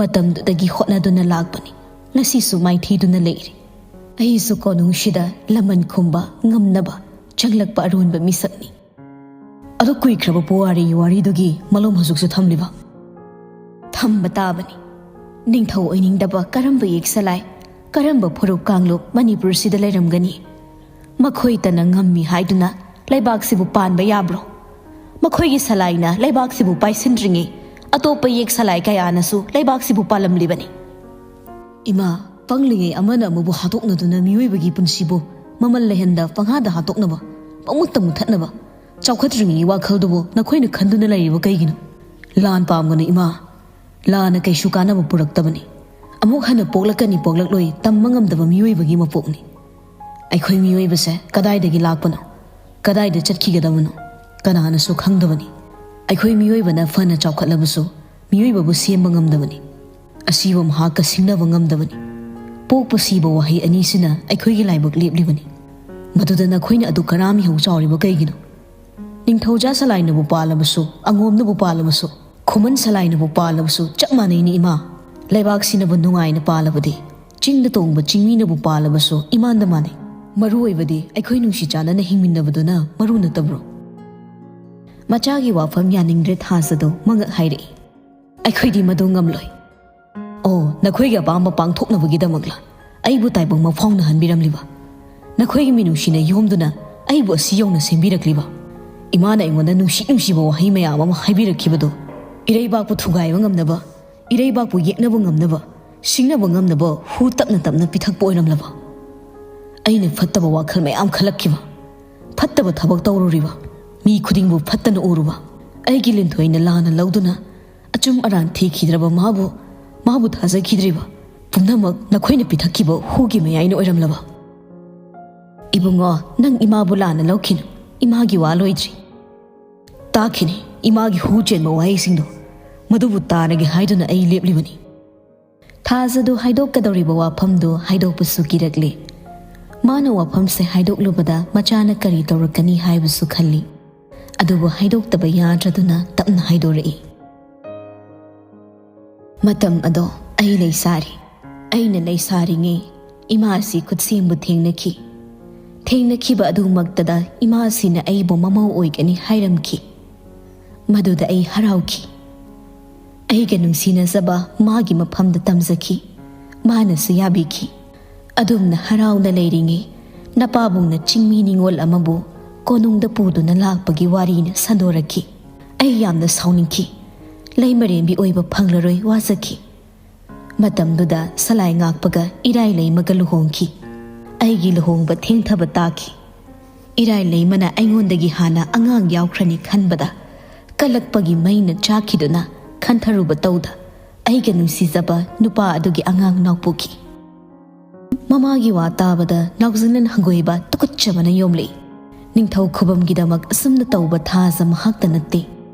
ꯃꯇꯝꯗꯨꯗꯒꯤ ꯍꯣꯠꯅꯗꯨꯅ ꯂꯥꯛꯄꯅꯤ꯫ ꯉꯁꯤꯁꯨ ꯃꯥꯏꯊꯤꯗꯨꯅ ꯂꯩꯔꯤ꯫ ꯑꯩꯁꯨ ꯀꯣꯅꯨꯡꯁꯤꯗ ꯂꯃꯟ ꯈꯨꯝꯕ ꯉꯝꯅꯕ ꯆꯪꯂꯛꯄ ꯑꯔꯣꯟꯕ ꯃꯤꯁꯛꯅꯤ꯫ ꯑꯗꯨ ꯀꯨꯏꯈ꯭ꯔꯕ ꯄꯨꯋꯥꯔꯤꯒꯤ ꯋꯥꯔꯤꯗꯨꯒꯤ ꯃꯂꯣꯝ ꯍꯧꯖꯤꯛꯁꯨ ꯊꯝꯂꯤꯕ? ꯊꯝꯕ ꯇꯥꯕꯅꯤ꯫ ꯅꯤꯡꯊꯧ ꯑꯣꯏꯅꯤꯡꯗꯕ ꯀꯔꯝꯕ ꯌꯦꯛ ꯁꯂꯥꯏ, ꯀꯔꯝꯕ ꯐꯨꯔꯨꯞ ꯀꯥꯡꯂꯨꯞ ꯃꯅꯤꯄꯨꯔꯁꯤꯗ ꯂꯩꯔꯝꯒꯅꯤ? ꯃꯈꯣꯏꯇꯅ ꯉꯝꯃꯤ ꯍꯥꯏꯗꯨꯅ ꯂꯩꯕꯥꯛꯁꯤꯕꯨ ꯄꯥꯟꯕ ꯌꯥꯕ꯭ꯔꯣ? ꯃꯈꯣꯏꯒꯤ ꯁꯂꯥꯏꯅ ꯂꯩꯕꯥꯛꯁꯤꯕꯨ ꯄꯥꯏꯁꯤꯟꯗ꯭ꯔꯤꯉꯩ ꯑꯇꯣꯞꯄ ꯌꯦꯛ ꯁꯂꯥꯏ ꯀꯌꯥꯅꯁꯨ ꯂꯩꯕꯥꯛꯁꯤꯕꯨ ꯄꯥꯜꯂꯝꯂꯤꯕꯅꯤ꯫ ꯏꯃꯥ, ꯄꯪꯂꯤꯉꯩ ꯑꯃꯅ ꯑꯃꯕꯨ ꯍꯥꯠꯇꯣꯛꯅꯗꯨꯅ ꯃꯤꯑꯣꯏꯕꯒꯤ ꯄꯨꯟꯁꯤꯕꯨ ꯃꯃꯜ ꯂꯩꯍꯟꯗ ꯄꯪꯍꯥꯗ ꯍꯥꯠꯇꯣꯛꯅꯕ, ꯄꯪꯃꯨꯠꯇ ꯃꯨꯠꯊꯠꯅꯕ ꯆꯥꯎꯈꯠꯇ꯭ꯔꯤꯉꯩꯒꯤ ꯋꯥꯈꯜꯗꯨꯕꯨ ꯅꯈꯣꯏꯅ ꯈꯟꯗꯨꯅ ꯂꯩꯔꯤꯕ ꯀꯩꯒꯤꯅꯣ? ꯂꯥꯟ ꯄꯥꯝꯒꯅꯨ ꯏꯃꯥ꯫ ꯂꯥꯟꯅ ꯀꯩꯁꯨ ꯀꯥꯟꯅꯕ ꯄꯨꯔꯛꯇꯕꯅꯤ꯫ ꯑꯃꯨꯛ ꯍꯟꯅ ꯄꯣꯛꯂꯛꯀꯅꯤ ꯄꯣꯛꯂꯛꯂꯣꯏ ꯇꯝꯕ ꯉꯝꯗꯕ ꯃꯤꯑꯣꯏꯕꯒꯤ ꯃꯄꯣꯛꯅꯤ꯫ ꯑꯩꯈꯣꯏ ꯃꯤꯑꯣꯏꯕꯁꯦ ꯀꯗꯥꯏꯗꯒꯤ ꯂꯥꯛꯄꯅꯣ? ꯀꯗꯥꯏꯗ ꯆꯠꯈꯤꯒꯗꯕꯅꯣ? ꯀꯅꯥꯅꯁꯨ ꯈꯪꯗꯕꯅꯤ꯫ ꯑꯩꯈꯣꯏ ꯃꯤꯑꯣꯏꯕꯅ ꯐꯅ ꯆꯥꯎꯈꯠꯂꯕꯁꯨ ꯃꯤꯑꯣꯏꯕꯕꯨ ꯁꯦꯝꯕ ꯉꯝꯗꯕꯅꯤ꯫ ꯑꯁꯤꯕ ꯃꯍꯥꯛꯀ ꯁꯤꯡꯅꯕ ꯉꯝꯗꯕꯅꯤ꯫ ꯄꯣꯛꯄ ꯁꯤꯕ ꯋꯥꯍꯩ ꯑꯅꯤꯁꯤꯅ ꯑꯩꯈꯣꯏꯒꯤ ꯂꯥꯏꯕꯛ ꯂꯦꯞꯂꯤꯕꯅꯤ꯫ ꯃꯗꯨꯗ ꯅꯈꯣꯏꯅ ꯑꯗꯨꯛ ꯀꯔꯥ ꯃꯤꯍꯧ ꯆꯥꯎꯔꯤꯕ ꯀꯩꯒꯤꯅꯣ? ꯅꯤꯡꯊꯧꯖꯥ ꯁꯂꯥꯏꯅꯕꯨ ꯄꯥꯜꯂꯕꯁꯨ, ꯑꯉꯣꯝꯅꯕꯨ ꯄꯥꯜꯂꯕꯁꯨ, ꯈꯨꯃꯟ ꯁꯂꯥꯏꯅꯕꯨ ꯄꯥꯜꯂꯕꯁꯨ ꯆꯞ ꯃꯥꯟꯅꯩꯅꯤ ꯏꯃꯥ꯫ ꯂꯩꯕꯥꯛꯁꯤꯅꯕꯨ ꯅꯨꯡꯉꯥꯏꯅ ꯄꯥꯜꯂꯕꯗꯤ, ꯆꯤꯡꯗ ꯇꯣꯡꯕ ꯆꯤꯡꯃꯤꯅꯕꯨ ꯄꯥꯜꯂꯕꯁꯨ ꯏꯃꯥꯟꯗ ꯃꯥꯟꯅꯩ꯫ ꯃꯔꯨ ꯑꯣꯏꯕꯗꯤ ꯑꯩꯈꯣꯏ ꯅꯨꯡꯁꯤ ꯆꯥꯟꯅꯅ ꯍꯤꯡꯃꯤꯟꯅꯕꯗꯨꯅ ꯃꯔꯨ ꯅꯠꯇꯕ꯭ꯔꯣ? ꯃꯆꯥꯒꯤ ꯋꯥꯐꯝ ꯌꯥꯅꯤꯡꯗ꯭ꯔꯦ ꯊꯥꯖꯗꯣ ꯃꯉꯛ ꯍꯥꯏꯔꯛꯏ꯫ ꯑꯩꯈꯣꯏꯗꯤ ꯃꯗꯨ ꯉꯝꯂꯣꯏ꯫ ꯑꯣ, ꯅꯈꯣꯏꯒꯤ ꯑꯄꯥꯝꯕ ꯄꯥꯡꯊꯣꯛꯅꯕꯒꯤꯗꯃꯛꯂ ꯑꯩꯕꯨ ꯇꯥꯏꯕꯪ ꯃꯐꯥꯎꯅꯍꯟꯕꯤꯔꯝꯂꯤꯕ? ꯅꯈꯣꯏꯒꯤ ꯃꯤꯅꯨꯡꯁꯤꯅ ꯌꯣꯝꯗꯨꯅ ꯑꯩꯕꯨ ꯑꯁꯤ ꯌꯧꯅ ꯁꯦꯝꯕꯤꯔꯛꯂꯤꯕ? ꯏꯃꯥꯅ ꯑꯩꯉꯣꯟꯗ ꯅꯨꯡꯁꯤ ꯅꯨꯡꯁꯤꯕ ꯋꯥꯍꯩ ꯃꯌꯥꯝ ꯑꯃ ꯍꯥꯏꯕꯤꯔꯛꯈꯤꯕꯗꯨ ꯏꯔꯩꯕꯥꯛꯄꯨ ꯊꯨꯒꯥꯏꯕ ꯉꯝꯅꯕ, ꯏꯔꯩꯕꯥꯛꯄꯨ ꯌꯦꯛꯅꯕ ꯉꯝꯅꯕ, ꯁꯤꯡꯅꯕ ꯉꯝꯅꯕ ꯍꯨ ꯇꯞꯅ ꯇꯞꯅ ꯄꯤꯊꯛꯄ ꯑꯣꯏꯔꯝꯂꯕ? ꯑꯩꯅ ꯐꯠꯇꯕ ꯋꯥꯈꯜ ꯃꯌꯥꯝ ꯈꯜꯂꯛꯈꯤꯕ, ꯐꯠꯇꯕ ꯊꯕꯛ ꯇꯧꯔꯨꯔꯤꯕ, ꯃꯤ ꯈꯨꯗꯤꯡꯕꯨ ꯐꯠꯇꯅ ꯎꯔꯨꯕ, ꯑꯩꯒꯤ ꯂꯤꯟꯊꯣꯏꯅ ꯂꯥꯟꯅ ꯂꯧꯗꯨꯅ ꯑꯆꯨꯝ ꯑꯔꯥꯟ ꯊꯤꯈꯤꯗ꯭ꯔꯕ ꯃꯥꯕꯨ, ꯃꯥꯕꯨ ꯊꯥꯖꯈꯤꯗ꯭ꯔꯤꯕ, ꯄꯨꯝꯅꯃꯛ ꯅꯈꯣꯏꯅ ꯄꯤꯊꯛꯈꯤꯕ ꯍꯨꯒꯤ ꯃꯌꯥꯏꯅ ꯑꯣꯏꯔꯝꯂꯕ? ꯏꯕꯨꯡꯉꯣ, ꯅꯪ ꯏꯃꯥꯕꯨ ꯂꯥꯟꯅ ꯂꯧꯈꯤꯅꯨ꯫ ꯏꯃꯥꯒꯤ ꯋꯥ ꯂꯣꯏꯗ꯭ꯔꯤ꯫ ꯇꯥꯈꯤꯅꯤ, ꯏꯃꯥꯒꯤ ꯍꯨ ꯆꯦꯟꯕ ꯋꯥꯍꯩꯁꯤꯡꯗꯣ꯫ ꯃꯗꯨꯕꯨ ꯇꯥꯔꯒꯦ ꯍꯥꯏꯗꯨꯅ ꯑꯩ ꯂꯦꯞꯂꯤꯕꯅꯤ꯫ ꯊꯥꯖꯗꯨ ꯍꯥꯏꯗꯣꯛꯀꯗꯧꯔꯤꯕ ꯋꯥꯐꯝꯗꯨ ꯍꯥꯏꯗꯣꯛꯄꯁꯨ ꯀꯤꯔꯛꯂꯦ꯫ ꯃꯥꯅ ꯋꯥꯐꯝꯁꯦ ꯍꯥꯏꯗꯣꯛꯂꯨꯕꯗ ꯃꯆꯥꯅ ꯀꯔꯤ ꯇꯧꯔꯛꯀꯅꯤ ꯍꯥꯏꯕꯁꯨ ꯈꯜꯂꯤ꯫ ꯑꯗꯨꯕꯨ ꯍꯥꯏꯗꯣꯛꯇꯕ ꯌꯥꯗ꯭ꯔꯗꯨꯅ ꯇꯞꯅ ꯍꯥꯏꯗꯣꯔꯛꯏ꯫ ꯃꯇꯝ ꯑꯗꯣ ꯑꯩ ꯂꯩꯁꯥꯔꯤ꯫ ꯑꯩꯅ ꯂꯩꯁꯥꯔꯤꯉꯩ ꯏꯃꯥꯁꯤ ꯈꯨꯠꯁꯦꯝꯕꯨ ꯊꯦꯡꯅꯈꯤ꯫ ꯊꯦꯡꯅꯈꯤꯕ ꯑꯗꯨꯃꯛꯇꯗ ꯏꯃꯥꯁꯤꯅ ꯑꯩꯕꯨ ꯃꯃꯧ ꯑꯣꯏꯒꯅꯤ ꯍꯥꯏꯔꯝꯈꯤ꯫ ꯃꯗꯨꯗ ꯑꯩ ꯍꯔꯥꯎꯈꯤ꯫ ꯑꯩꯒ ꯅꯨꯡꯁꯤꯅꯖꯕ ꯃꯥꯒꯤ ꯃꯐꯝꯗ ꯇꯝꯖꯈꯤ꯫ ꯃꯥꯅꯁꯨ ꯌꯥꯕꯤꯈꯤ꯫ ꯑꯗꯨꯝꯅ ꯍꯔꯥꯎꯅ ꯂꯩꯔꯤꯉꯩ ꯅꯄꯥꯕꯨꯡꯅ ꯆꯤꯡꯃꯤ ꯅꯤꯉꯣꯜ ꯑꯃꯕꯨ ꯀꯣꯅꯨꯡꯗ ꯄꯨꯗꯨꯅ ꯂꯥꯛꯄꯒꯤ ꯋꯥꯔꯤꯅ ꯁꯟꯗꯣꯔꯛꯈꯤ꯫ ꯑꯩ ꯌꯥꯝꯅ ꯁꯥꯎꯅꯤꯡꯈꯤ꯫ ꯂꯩꯃꯔꯦꯟꯕꯤ ꯑꯣꯏꯕ ꯐꯪꯂꯔꯣꯏ ꯋꯥꯖꯈꯤ꯫ ꯃꯇꯝꯗꯨꯗ ꯁꯂꯥꯏ ꯉꯥꯛꯄꯒ ꯏꯔꯥꯏ ꯂꯩꯃꯒ ꯂꯨꯍꯣꯡꯈꯤ꯫ ꯑꯩꯒꯤ ꯂꯨꯍꯣꯡꯕ ꯊꯦꯡꯊꯕ ꯇꯥꯈꯤ꯫ ꯏꯔꯥꯏ ꯂꯩꯃꯅ ꯑꯩꯉꯣꯟꯗꯒꯤ ꯍꯥꯟꯅ ꯑꯉꯥꯡ ꯌꯥꯎꯈ꯭ꯔꯅꯤ ꯈꯟꯕꯗ ꯀꯜꯂꯛꯄꯒꯤ ꯃꯩꯅ ꯆꯥꯛꯈꯤꯗꯨꯅ ꯈꯟꯊꯔꯨꯕ ꯇꯧꯗ ꯑꯩꯒ ꯅꯨꯡꯁꯤꯖꯕ ꯅꯨꯄꯥ ꯑꯗꯨꯒꯤ ꯑꯉꯥꯡ ꯅꯥꯎꯄꯣꯛꯈꯤ꯫ ꯃꯃꯥꯒꯤ ꯋꯥ ꯇꯥꯕꯗ ꯅꯥꯎꯖꯤꯂꯦꯟ ꯍꯪꯒꯣꯏꯕ ꯇꯨꯀꯠꯆꯕꯅ ꯌꯣꯝꯂꯛꯏ꯫ ꯅꯤꯡꯊꯧ ꯈꯨꯕꯝꯒꯤꯗꯃꯛ ꯑꯁꯨꯝꯅ ꯇꯧꯕ ꯊꯥꯖ ꯃꯍꯥꯛꯇ ꯅꯠꯇꯦ꯫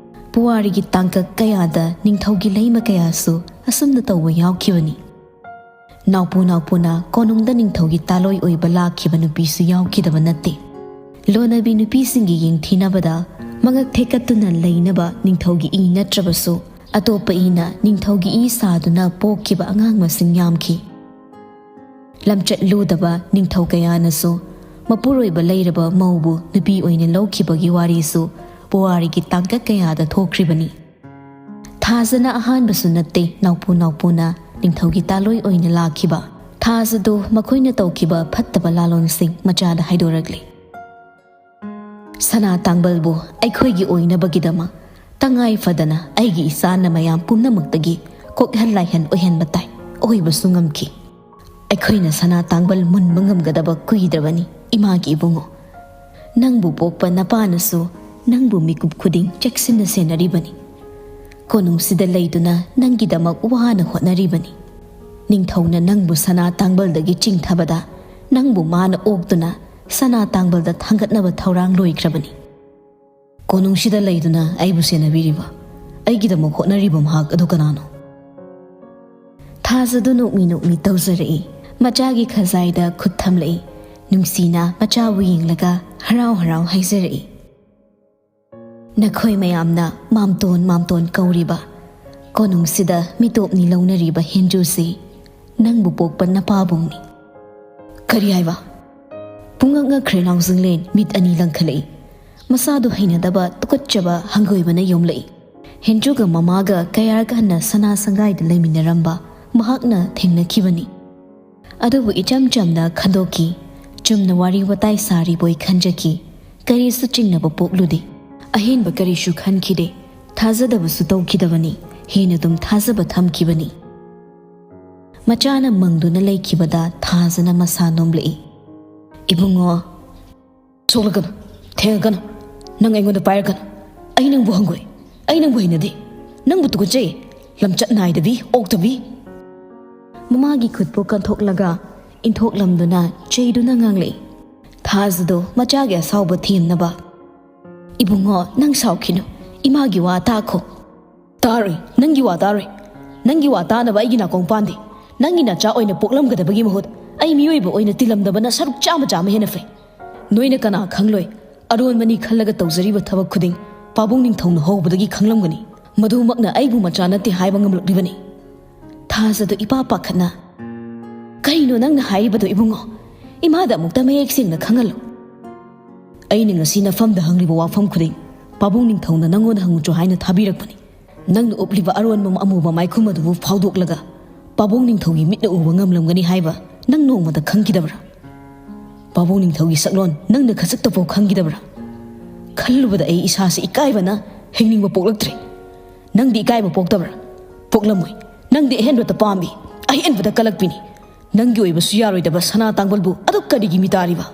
ꯄꯨꯋꯥꯔꯤꯒꯤ ꯇꯥꯡꯀꯛ ꯀꯌꯥꯗ ꯅꯤꯡꯊꯧꯒꯤ ꯂꯩꯃ ꯀꯌꯥꯁꯨ ꯑꯁꯨꯝꯅ ꯇꯧꯕ ꯌꯥꯎꯈꯤꯕꯅꯤ꯫ ꯅꯥꯎꯄꯨ ꯅꯥꯎꯄꯨꯅ ꯀꯣꯅꯨꯡꯗ ꯅꯤꯡꯊꯧꯒꯤ ꯇꯥꯂꯣꯏ ꯑꯣꯏꯕ ꯂꯥꯛꯈꯤꯕ ꯅꯨꯄꯤꯁꯨ ꯌꯥꯎꯈꯤꯗꯕ ꯅꯠꯇꯦ꯫ ꯂꯣꯅꯕꯤ ꯅꯨꯄꯤꯁꯤꯡꯒꯤ ꯌꯦꯡꯊꯤꯅꯕꯗ ꯃꯉꯛ ꯊꯦꯛꯀꯠꯇꯨꯅ ꯂꯩꯅꯕ ꯅꯤꯡꯊꯧꯒꯤ ꯏ ꯅꯠꯇ꯭ꯔꯕꯁꯨ ꯑꯇꯣꯞꯄ ꯏꯅ ꯅꯤꯡꯊꯧꯒꯤ ꯏ ꯁꯥꯗꯨꯅ ꯄꯣꯛꯈꯤꯕ ꯑꯉꯥꯡ ꯃꯁꯤꯡ ꯌꯥꯝꯈꯤ꯫ ꯂꯝꯆꯠ ꯂꯨꯗꯕ ꯅꯤꯡꯊꯧ ꯀꯌꯥꯅꯁꯨ ꯃꯄꯨꯔꯣꯏꯕ ꯂꯩꯔꯕ ꯃꯧꯕꯨ ꯅꯨꯄꯤ ꯑꯣꯏꯅ ꯂꯧꯈꯤꯕꯒꯤ ꯋꯥꯔꯤꯁꯨ ꯄꯨꯋꯥꯔꯤꯒꯤ ꯇꯥꯡꯀꯛ ꯀꯌꯥꯗ ꯊꯣꯛꯈ꯭ꯔꯤꯕꯅꯤ꯫ ꯊꯥꯖꯅ ꯑꯍꯥꯟꯕꯁꯨ ꯅꯠꯇꯦ ꯅꯥꯎꯄꯨ ꯅꯥꯎꯄꯨꯅ ꯅꯤꯡꯊꯧꯒꯤ ꯇꯥꯂꯣꯏ ꯑꯣꯏꯅ ꯂꯥꯛꯈꯤꯕ꯫ ꯊꯥꯖꯗꯨ ꯃꯈꯣꯏꯅ ꯇꯧꯈꯤꯕ ꯐꯠꯇꯕ ꯂꯥꯂꯣꯟꯁꯤꯡ ꯃꯆꯥꯗ ꯍꯥꯏꯗꯣꯔꯛꯂꯤ꯫ ꯁꯅꯥ ꯇꯥꯡꯕꯜꯕꯨ ꯑꯩꯈꯣꯏꯒꯤ ꯑꯣꯏꯅꯕꯒꯤꯗꯃꯛ ꯇꯉꯥꯏ ꯐꯗꯅ ꯑꯩꯒꯤ ꯏꯆꯥꯅ ꯃꯌꯥꯝ ꯄꯨꯝꯅꯃꯛꯇꯒꯤ ꯀꯣꯛꯍꯟ ꯂꯥꯏꯍꯟ ꯑꯣꯏꯍꯟꯕ ꯇꯥꯏ꯫ ꯑꯣꯏꯕꯁꯨ ꯉꯝꯈꯤ꯫ ꯑꯩꯈꯣꯏꯅ ꯁꯅꯥ ꯇꯥꯡꯕꯜ ꯃꯨꯟꯕ ꯉꯝꯒꯗꯕ ꯀꯨꯏꯗ꯭ꯔꯕꯅꯤ, ꯏꯃꯥꯒꯤ ꯏꯕꯨꯡꯉꯣ꯫ ꯅꯪꯕꯨ ꯄꯣꯛꯄ ꯅꯄꯥꯅꯁꯨ ꯅꯪꯕꯨ ꯃꯤꯀꯨꯞ ꯈꯨꯗꯤꯡ ꯆꯦꯛꯁꯤꯟꯅ ꯁꯦꯟꯅꯔꯤꯕꯅꯤ꯫ ꯀꯣꯅꯨꯡꯁꯤꯗ ꯂꯩꯗꯨꯅ ꯅꯪꯒꯤꯗꯃꯛ ꯋꯥꯅ ꯍꯣꯠꯅꯔꯤꯕꯅꯤ꯫ ꯅꯤꯡꯊꯧꯅ ꯅꯪꯕꯨ ꯁꯅꯥ ꯇꯥꯡꯕꯜꯗꯒꯤ ꯆꯤꯡꯊꯕꯗ ꯅꯪꯕꯨ ꯃꯥꯅ ꯑꯣꯛꯇꯨꯅ ꯁꯅꯥ ꯇꯥꯡꯕꯜꯗ ꯊꯥꯡꯒꯠꯅꯕ ꯊꯧꯔꯥꯡ ꯂꯣꯏꯈ꯭ꯔꯕꯅꯤ꯫ ꯀꯣꯅꯨꯡꯁꯤꯗ ꯂꯩꯗꯨꯅ ꯑꯩꯕꯨ ꯁꯦꯟꯅꯕꯤꯔꯤꯕ, ꯑꯩꯒꯤꯗꯃꯛ ꯍꯣꯠꯅꯔꯤꯕ ꯃꯍꯥꯛ ꯑꯗꯨ ꯀꯅꯥꯅꯣ? ꯊꯥꯖꯗꯨ ꯅꯣꯛꯃꯤ ꯅꯣꯛꯃꯤ ꯇꯧꯖꯔꯛꯏ꯫ ꯃꯆꯥꯒꯤ ꯈꯖꯥꯏꯗ ꯈꯨꯠ ꯊꯝꯂꯛꯏ꯫ ꯅꯨꯡꯁꯤꯅ ꯃꯆꯥꯕꯨ ꯌꯦꯡꯂꯒ ꯍꯔꯥꯎ ꯍꯔꯥꯎ ꯍꯥꯏꯖꯔꯛꯏ꯫ ꯅꯈꯣꯏ ꯃꯌꯥꯝꯅ ꯃꯥꯝꯇꯣꯟ ꯃꯥꯝꯇꯣꯟ ꯀꯧꯔꯤꯕ ꯀꯣꯅꯨꯡꯁꯤꯗ ꯃꯤꯇꯣꯞꯅꯤ ꯂꯧꯅꯔꯤꯕ ꯍꯦꯟꯖꯨꯁꯤ ꯅꯪꯕꯨ ꯄꯣꯛꯄ ꯅꯄꯥꯕꯨꯡꯅꯤ꯫ ꯀꯔꯤ ꯍꯥꯏꯕ? ꯄꯨꯡꯉꯛ ꯉꯛꯈ꯭ꯔꯦ ꯅꯥꯎꯖꯤꯡꯂꯦꯟ ꯃꯤꯠ ꯑꯅꯤ ꯂꯪꯈꯠꯂꯛꯏ꯫ ꯃꯁꯥꯗꯨ ꯍꯩꯅꯗꯕ ꯇꯨꯀꯠꯆꯕ ꯍꯪꯒꯣꯏꯕꯅ ꯌꯣꯝꯂꯛꯏ꯫ ꯍꯦꯟꯖꯨꯒ ꯃꯃꯥꯒ ꯀꯌꯥꯔꯛ ꯍꯟꯅ ꯁꯅꯥ ꯁꯪꯒꯥꯏꯗ ꯂꯩꯃꯤꯟꯅꯔꯝꯕ ꯃꯍꯥꯛꯅ ꯊꯦꯡꯅꯈꯤꯕꯅꯤ꯫ ꯑꯗꯨꯕꯨ ꯏꯆꯝ ꯆꯝꯅ ꯈꯟꯗꯣꯛꯈꯤ꯫ ꯆꯨꯝꯅ ꯋꯥꯔꯤ ꯋꯥꯇꯥꯏ ꯁꯥꯔꯤꯕꯣꯏ ꯈꯟꯖꯈꯤ꯫ ꯀꯔꯤꯁꯨ ꯆꯤꯡꯅꯕ ꯄꯣꯛꯂꯨꯗꯦ꯫ ꯑꯍꯦꯟꯕ ꯀꯔꯤꯁꯨ ꯈꯟꯈꯤꯗꯦ꯫ ꯊꯥꯖꯗꯕꯁꯨ ꯇꯧꯈꯤꯗꯕꯅꯤ꯫ ꯍꯦꯟꯅ ꯑꯗꯨꯝ ꯊꯥꯖꯕ ꯊꯝꯈꯤꯕꯅꯤ꯫ ꯃꯆꯥꯅ ꯃꯪꯗꯨꯅ ꯂꯩꯈꯤꯕꯗ ꯊꯥꯖꯅ ꯃꯁꯥ ꯅꯣꯝꯂꯛꯏ꯫ ꯏꯕꯨꯡꯉꯣ, ꯁꯣꯛꯂꯛꯀꯅꯨ, ꯊꯦꯡꯉꯛꯀꯅꯨ, ꯅꯪ ꯑꯩꯉꯣꯟꯗ ꯄꯥꯏꯔꯛꯀꯅꯨ꯫ ꯑꯩ ꯅꯪꯕꯨ ꯍꯪꯒꯣꯏ, ꯑꯩ ꯅꯪꯕꯨ ꯍꯩꯅꯗꯦ, ꯅꯪꯕꯨ ꯇꯨꯀꯠꯆꯩ, ꯂꯝꯆꯠ ꯅꯥꯏꯗꯕꯤ, ꯑꯣꯛꯇꯕꯤ꯫ ꯃꯃꯥꯒꯤ ꯈꯨꯠꯄꯨ ꯀꯟꯊꯣꯛꯂꯒ ꯏꯟꯊꯣꯛꯂꯝꯗꯨꯅ ꯆꯩꯗꯨꯅ ꯉꯥꯡꯂꯛꯏ꯫ ꯊꯥꯖꯗꯣ ꯃꯆꯥꯒꯤ ꯑꯁꯥꯎꯕ ꯊꯦꯝꯅꯕ, "ꯏꯕꯨꯡꯉꯣ, ꯅꯪ ꯁꯥꯎꯈꯤꯅꯨ, ꯏꯃꯥꯒꯤ ꯋꯥ ꯇꯥꯈꯣ꯫" "ꯇꯥꯔꯣꯏ, ꯅꯪꯒꯤ ꯋꯥ ꯇꯥꯔꯣꯏ꯫ ꯅꯪꯒꯤ ꯋꯥ ꯇꯥꯅꯕ ꯑꯩꯒꯤ ꯅꯥꯀꯣꯡ ꯄꯥꯟꯗꯦ꯫ ꯅꯪꯒꯤ ꯅꯆꯥ ꯑꯣꯏꯅ ꯄꯣꯛꯂꯝꯒꯗꯕꯒꯤ ꯃꯍꯨꯠ ꯑꯩ ꯃꯤꯑꯣꯏꯕ ꯑꯣꯏꯅ ꯇꯤꯜꯂꯝꯗꯕꯅ ꯁꯔꯨꯛ ꯆꯥꯝꯃ ꯆꯥꯝꯃ ꯍꯦꯟꯅ ꯐꯩ꯫ ꯅꯣꯏꯅ ꯀꯅꯥ ꯈꯪꯂꯣꯏ, ꯑꯔꯣꯟꯕꯅꯤ ꯈꯜꯂꯒ ꯇꯧꯖꯔꯤꯕ ꯊꯕꯛ ꯈꯨꯗꯤꯡ ꯄꯥꯕꯨꯡ ꯅꯤꯡꯊꯧꯅ ꯍꯧꯕꯗꯒꯤ ꯈꯪꯂꯝꯒꯅꯤ꯫ ꯃꯗꯨꯃꯛꯅ ꯑꯩꯕꯨ ꯃꯆꯥ ꯅꯠꯇꯦ ꯍꯥꯏꯕ ꯉꯝꯂꯛꯂꯤꯕꯅꯤ꯫" ꯊꯥꯖꯗꯨ ꯏꯄꯥ ꯄꯥꯈꯠꯅ, "ꯀꯔꯤꯅꯣ ꯅꯪꯅ ꯍꯥꯏꯔꯤꯕꯗꯣ ꯏꯕꯨꯡꯉꯣ? ꯏꯃꯥꯗ ꯑꯃꯨꯛꯇ ꯃꯌꯦꯛ ꯁꯦꯡꯅ ꯈꯪꯍꯜꯂꯨ꯫" "ꯑꯩꯅ ꯉꯁꯤ ꯅꯐꯝꯗ ꯍꯪꯂꯤꯕ ꯋꯥꯐꯝ ꯈꯨꯗꯤꯡ ꯄꯥꯕꯨꯡ ꯅꯤꯡꯊꯧꯅ ꯅꯪꯉꯣꯟꯗ ꯍꯪꯉꯨꯆꯣ ꯍꯥꯏꯅ ꯊꯥꯕꯤꯔꯛꯄꯅꯤ꯫ ꯅꯪꯅ ꯎꯞꯂꯤꯕ ꯑꯔꯣꯟꯕ ꯑꯃꯨꯕ ꯃꯥꯏꯈꯨꯝ ꯑꯗꯨꯕꯨ ꯐꯥꯎꯗꯣꯛꯂꯒ ꯄꯥꯕꯨꯡ ꯅꯤꯡꯊꯧꯒꯤ ꯃꯤꯠꯅ ꯎꯕ ꯉꯝꯂꯝꯒꯅꯤ ꯍꯥꯏꯕ ꯅꯪ ꯅꯣꯡꯃꯗ ꯈꯪꯈꯤꯗꯕ꯭ꯔꯥ? ꯄꯥꯕꯨꯡ ꯅꯤꯡꯊꯧꯒꯤ ꯁꯛꯂꯣꯟ ꯅꯪꯅ ꯈꯖꯤꯛꯇꯐꯥꯎ ꯈꯪꯈꯤꯗꯕ꯭ꯔꯥ? ꯈꯜꯂꯨꯕꯗ ꯑꯩ ꯏꯁꯥꯁꯤ ꯏꯀꯥꯏꯕꯅ ꯍꯤꯡꯅꯤꯡꯕ ꯄꯣꯛꯂꯛꯇ꯭ꯔꯦ꯫ ꯅꯪꯗꯤ ꯏꯀꯥꯏꯕ ꯄꯣꯛꯇꯕ꯭ꯔꯥ? ꯄꯣꯛꯂꯝꯃꯣꯏ꯫ ꯅꯪꯗꯤ ꯑꯍꯦꯟꯕꯇ ꯄꯥꯝꯃꯤ, ꯑꯍꯦꯟꯕꯗ ꯀꯜꯂꯛꯄꯤꯅꯤ꯫ ꯅꯪꯒꯤ ꯑꯣꯏꯕꯁꯨ ꯌꯥꯔꯣꯏꯗꯕ ꯁꯅꯥ ꯇꯥꯡꯕꯜꯕꯨ ꯑꯗꯨꯛ ꯀꯔꯤꯒꯤ ꯃꯤꯇꯥꯔꯤꯕ?"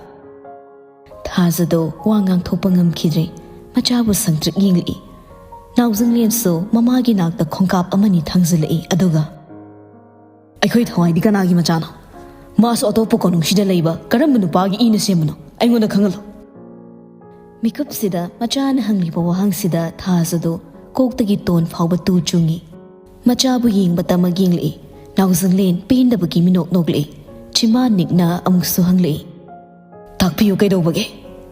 ꯊꯥꯖꯗꯣ ꯋꯥ ꯉꯥꯡꯊꯣꯛꯄ ꯉꯝꯈꯤꯗ꯭ꯔꯦ꯫ ꯃꯆꯥꯕꯨ ꯁꯪꯇ꯭ꯔꯤꯛ ꯌꯦꯡꯂꯛꯏ꯫ ꯅꯥꯎꯖꯤꯡꯂꯦꯟꯁꯨ ꯃꯃꯥꯒꯤ ꯅꯥꯛꯇ ꯈꯣꯡꯀꯥꯞ ꯑꯃꯅꯤ ꯊꯥꯡꯖꯤꯜꯂꯛꯏ, ꯑꯗꯨꯒ, ꯑꯩꯈꯣꯏ ꯊꯋꯥꯏꯗꯤ ꯀꯅꯥꯒꯤ ꯃꯆꯥꯅꯣ? ꯃꯥꯁꯨ ꯑꯇꯣꯞꯄ ꯀꯣꯅꯨꯡꯁꯤꯗ ꯂꯩꯕ ꯀꯔꯝꯕ ꯅꯨꯄꯥꯒꯤ ꯏꯅ ꯁꯦꯝꯕꯅꯣ? ꯑꯩꯉꯣꯟꯗ ꯈꯪꯍꯜꯂꯨ꯫ ꯃꯤꯀꯨꯞꯁꯤꯗ ꯃꯆꯥꯅ ꯍꯪꯂꯤꯕ ꯋꯥꯍꯪꯁꯤꯗ ꯊꯥꯖꯗꯣ ꯀꯣꯛꯇꯒꯤ ꯇꯣꯟ ꯐꯥꯎꯕ ꯇꯨ ꯆꯨꯡꯉꯤ꯫ ꯃꯆꯥꯕꯨ ꯌꯦꯡꯕ ꯇꯃꯛ ꯌꯦꯡꯂꯛꯏ꯫ ꯅꯥꯎꯖꯤꯡꯂꯦꯟ ꯄꯦꯟꯗꯕꯒꯤ ꯃꯤꯅꯣꯛ ꯅꯣꯛꯂꯛꯏ꯫ ꯆꯤꯝꯕꯥꯟ ꯅꯤꯛꯅ ꯑꯃꯨꯛꯁꯨ ꯍꯪꯂꯛꯏ, "ꯇꯥꯛꯄꯤꯌꯨ, ꯀꯩꯗꯧꯕꯒꯦ?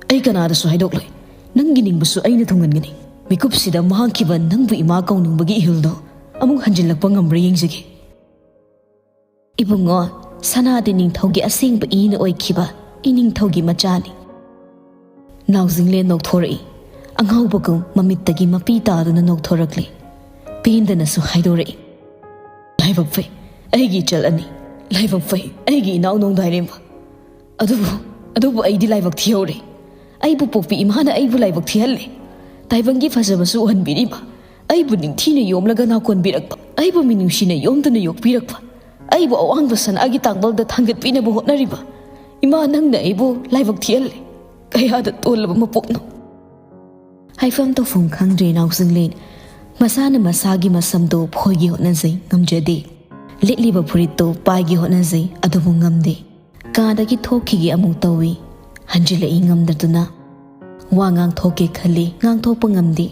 ꯑꯩ ꯀꯅꯥꯗꯁꯨ ꯍꯥꯏꯗꯣꯛꯂꯣꯏ꯫ ꯅꯪꯒꯤ ꯅꯤꯡꯕꯁꯨ ꯑꯩꯅ ꯊꯨꯡꯍꯟꯒꯅꯤ꯫ ꯃꯤꯀꯨꯞꯁꯤꯗ ꯃꯥꯡꯈꯤꯕ ꯅꯪꯕꯨ ꯏꯃꯥ ꯀꯧꯅꯤꯡꯕꯒꯤ ꯏꯍꯨꯜꯗꯣ ꯑꯃꯨꯛ ꯍꯟꯖꯤꯜꯂꯛꯄ ꯉꯝꯕ꯭ꯔꯥ ꯌꯦꯡꯖꯒꯦ꯫" "ꯏꯕꯨꯡꯉꯣ, ꯁꯅꯥꯗꯤ ꯅꯤꯡꯊꯧꯒꯤ ꯑꯁꯦꯡꯕ ꯏꯅ ꯑꯣꯏꯈꯤꯕ ꯏꯅꯤꯡꯊꯧꯒꯤ ꯃꯆꯥꯅꯤ꯫" ꯅꯥꯎꯖꯤꯡꯂꯦꯟ ꯅꯣꯛꯊꯣꯔꯛꯏ꯫ ꯑꯉꯥꯎꯕꯒꯨꯝ ꯃꯃꯤꯠꯇꯒꯤ ꯃꯄꯤ ꯇꯥꯗꯨꯅ ꯅꯣꯛꯊꯣꯔꯛꯂꯤ꯫ ꯄꯦꯟꯗꯅꯁꯨ ꯍꯥꯏꯗꯣꯔꯛꯏ, "ꯂꯥꯏꯕꯛ ꯐꯩ, ꯑꯩꯒꯤ ꯏꯆꯜ ꯑꯅꯤ꯫ ꯂꯥꯏꯕꯛ ꯐꯩ, ꯑꯩꯒꯤ ꯏꯅꯥꯎ ꯅꯣꯡꯗꯥꯏꯔꯦꯝꯕ꯫ ꯑꯗꯨꯕꯨ, ꯑꯗꯨꯕꯨ ꯑꯩꯗꯤ ꯂꯥꯏꯕꯛ ꯊꯤꯍꯧꯔꯦ꯫ ꯑꯩꯕꯨ ꯄꯣꯛꯄꯤ ꯏꯃꯥꯅ ꯑꯩꯕꯨ ꯂꯥꯏꯕꯛ ꯊꯤꯍꯜꯂꯦ꯫ ꯇꯥꯏꯕꯪꯒꯤ ꯐꯖꯕꯁꯨ ꯎꯍꯟꯕꯤꯔꯤꯕ, ꯑꯩꯕꯨ ꯅꯤꯡꯊꯤꯅ ꯌꯣꯝꯂꯒ ꯅꯥꯀꯣꯟꯕꯤꯔꯛꯄ, ꯑꯩꯕꯨ ꯃꯤꯅꯨꯡꯁꯤꯅ ꯌꯣꯝꯗꯨꯅ ꯌꯣꯛꯄꯤꯔꯛꯄ, ꯑꯩꯕꯨ ꯑꯋꯥꯡꯕ ꯁꯅꯥꯒꯤ ꯇꯥꯡꯕꯜꯗ ꯊꯥꯡꯒꯠꯄꯤꯅꯕ ꯍꯣꯠꯅꯔꯤꯕ ꯏꯃꯥ, ꯅꯪꯅ ꯑꯩꯕꯨ ꯂꯥꯏꯕꯛ ꯊꯤꯍꯜꯂꯦ꯫ ꯀꯌꯥꯗ ꯇꯣꯜꯂꯕ ꯃꯄꯣꯛꯅꯣ!" ꯍꯥꯏꯐꯝ ꯇꯧꯐꯝ ꯈꯪꯗ꯭ꯔꯦ ꯅꯥꯎꯖꯤꯡꯂꯦꯟ꯫ ꯃꯁꯥꯅ ꯃꯁꯥꯒꯤ ꯃꯁꯝꯗꯣ ꯐꯣꯏꯒꯦ ꯍꯣꯠꯅꯖꯩ, ꯉꯝꯖꯗꯦ꯫ ꯂꯤꯠꯂꯤꯕ ꯐꯨꯔꯤꯠꯇꯣ ꯄꯥꯏꯒꯦ ꯍꯣꯠꯅꯖꯩ, ꯑꯗꯨꯕꯨ ꯉꯝꯗꯦ꯫ ꯀꯥꯗꯒꯤ ꯊꯣꯛꯈꯤꯒꯦ ꯑꯃꯨꯛ ꯇꯧꯏ꯫ ꯍꯟꯖꯤꯜꯂꯛꯏ ꯉꯝꯗꯗꯨꯅ꯫ ꯋꯥ ꯉꯥꯡꯊꯣꯛꯀꯦ ꯈꯜꯂꯤ, ꯉꯥꯡꯊꯣꯛꯄ ꯉꯝꯗꯦ꯫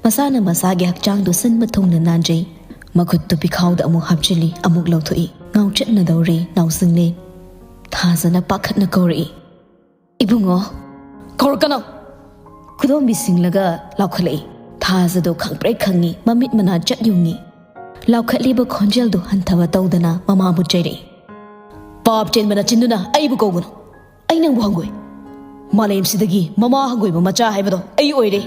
ꯃꯁꯥꯅ ꯃꯁꯥꯒꯤ ꯍꯛꯆꯥꯡꯗꯨ ꯁꯤꯟꯕ ꯊꯨꯡꯅ ꯅꯥꯟꯖꯩ꯫ ꯃꯈꯨꯠꯇꯨ ꯄꯤꯈꯥꯎꯗ ꯑꯃꯨꯛ ꯍꯥꯞꯆꯤꯜꯂꯤ, ꯑꯃꯨꯛ ꯂꯧꯊꯣꯛꯏ꯫ ꯉꯥꯎꯆꯠꯅꯗꯧꯔꯦ ꯅꯥꯎꯁꯤꯡꯂꯦꯟ꯫ ꯊꯥꯖꯅ ꯄꯥꯈꯠꯅ ꯀꯧꯔꯛꯏ, "ꯏꯕꯨꯡꯉꯣ!" "ꯀꯧꯔꯛꯀꯅꯣ!" ꯈꯨꯗꯣꯝꯕꯤ ꯁꯤꯡꯂꯒ ꯂꯥꯎꯈꯠꯂꯛꯏ꯫ ꯊꯥꯖꯗꯣ ꯈꯪꯄ꯭ꯔꯦꯛ ꯈꯪꯉꯤ, ꯃꯃꯤꯠ ꯃꯅꯥ ꯆꯠ ꯌꯨꯡꯉꯤ꯫ ꯂꯥꯎꯈꯠꯂꯤꯕ ꯈꯣꯟꯖꯦꯜꯗꯨ ꯍꯟꯊꯕ ꯇꯧꯗꯅ ꯃꯃꯥꯕꯨ ꯆꯩꯔꯛꯏ꯫ "ꯄꯥꯞ ꯆꯦꯟꯕ ꯅꯆꯤꯟꯗꯨꯅ ꯑꯩꯕꯨ ꯀꯧꯒꯅꯨ꯫ ꯑꯩ ꯅꯪꯕꯨ ꯍꯪꯒꯣꯏ꯫ ꯃꯥꯂꯦꯝꯁꯤꯗꯒꯤ ꯃꯃꯥ ꯍꯪꯒꯣꯏꯕ ꯃꯆꯥ ꯍꯥꯏꯕꯗꯣ ꯑꯩ ꯑꯣꯏꯔꯦ꯫"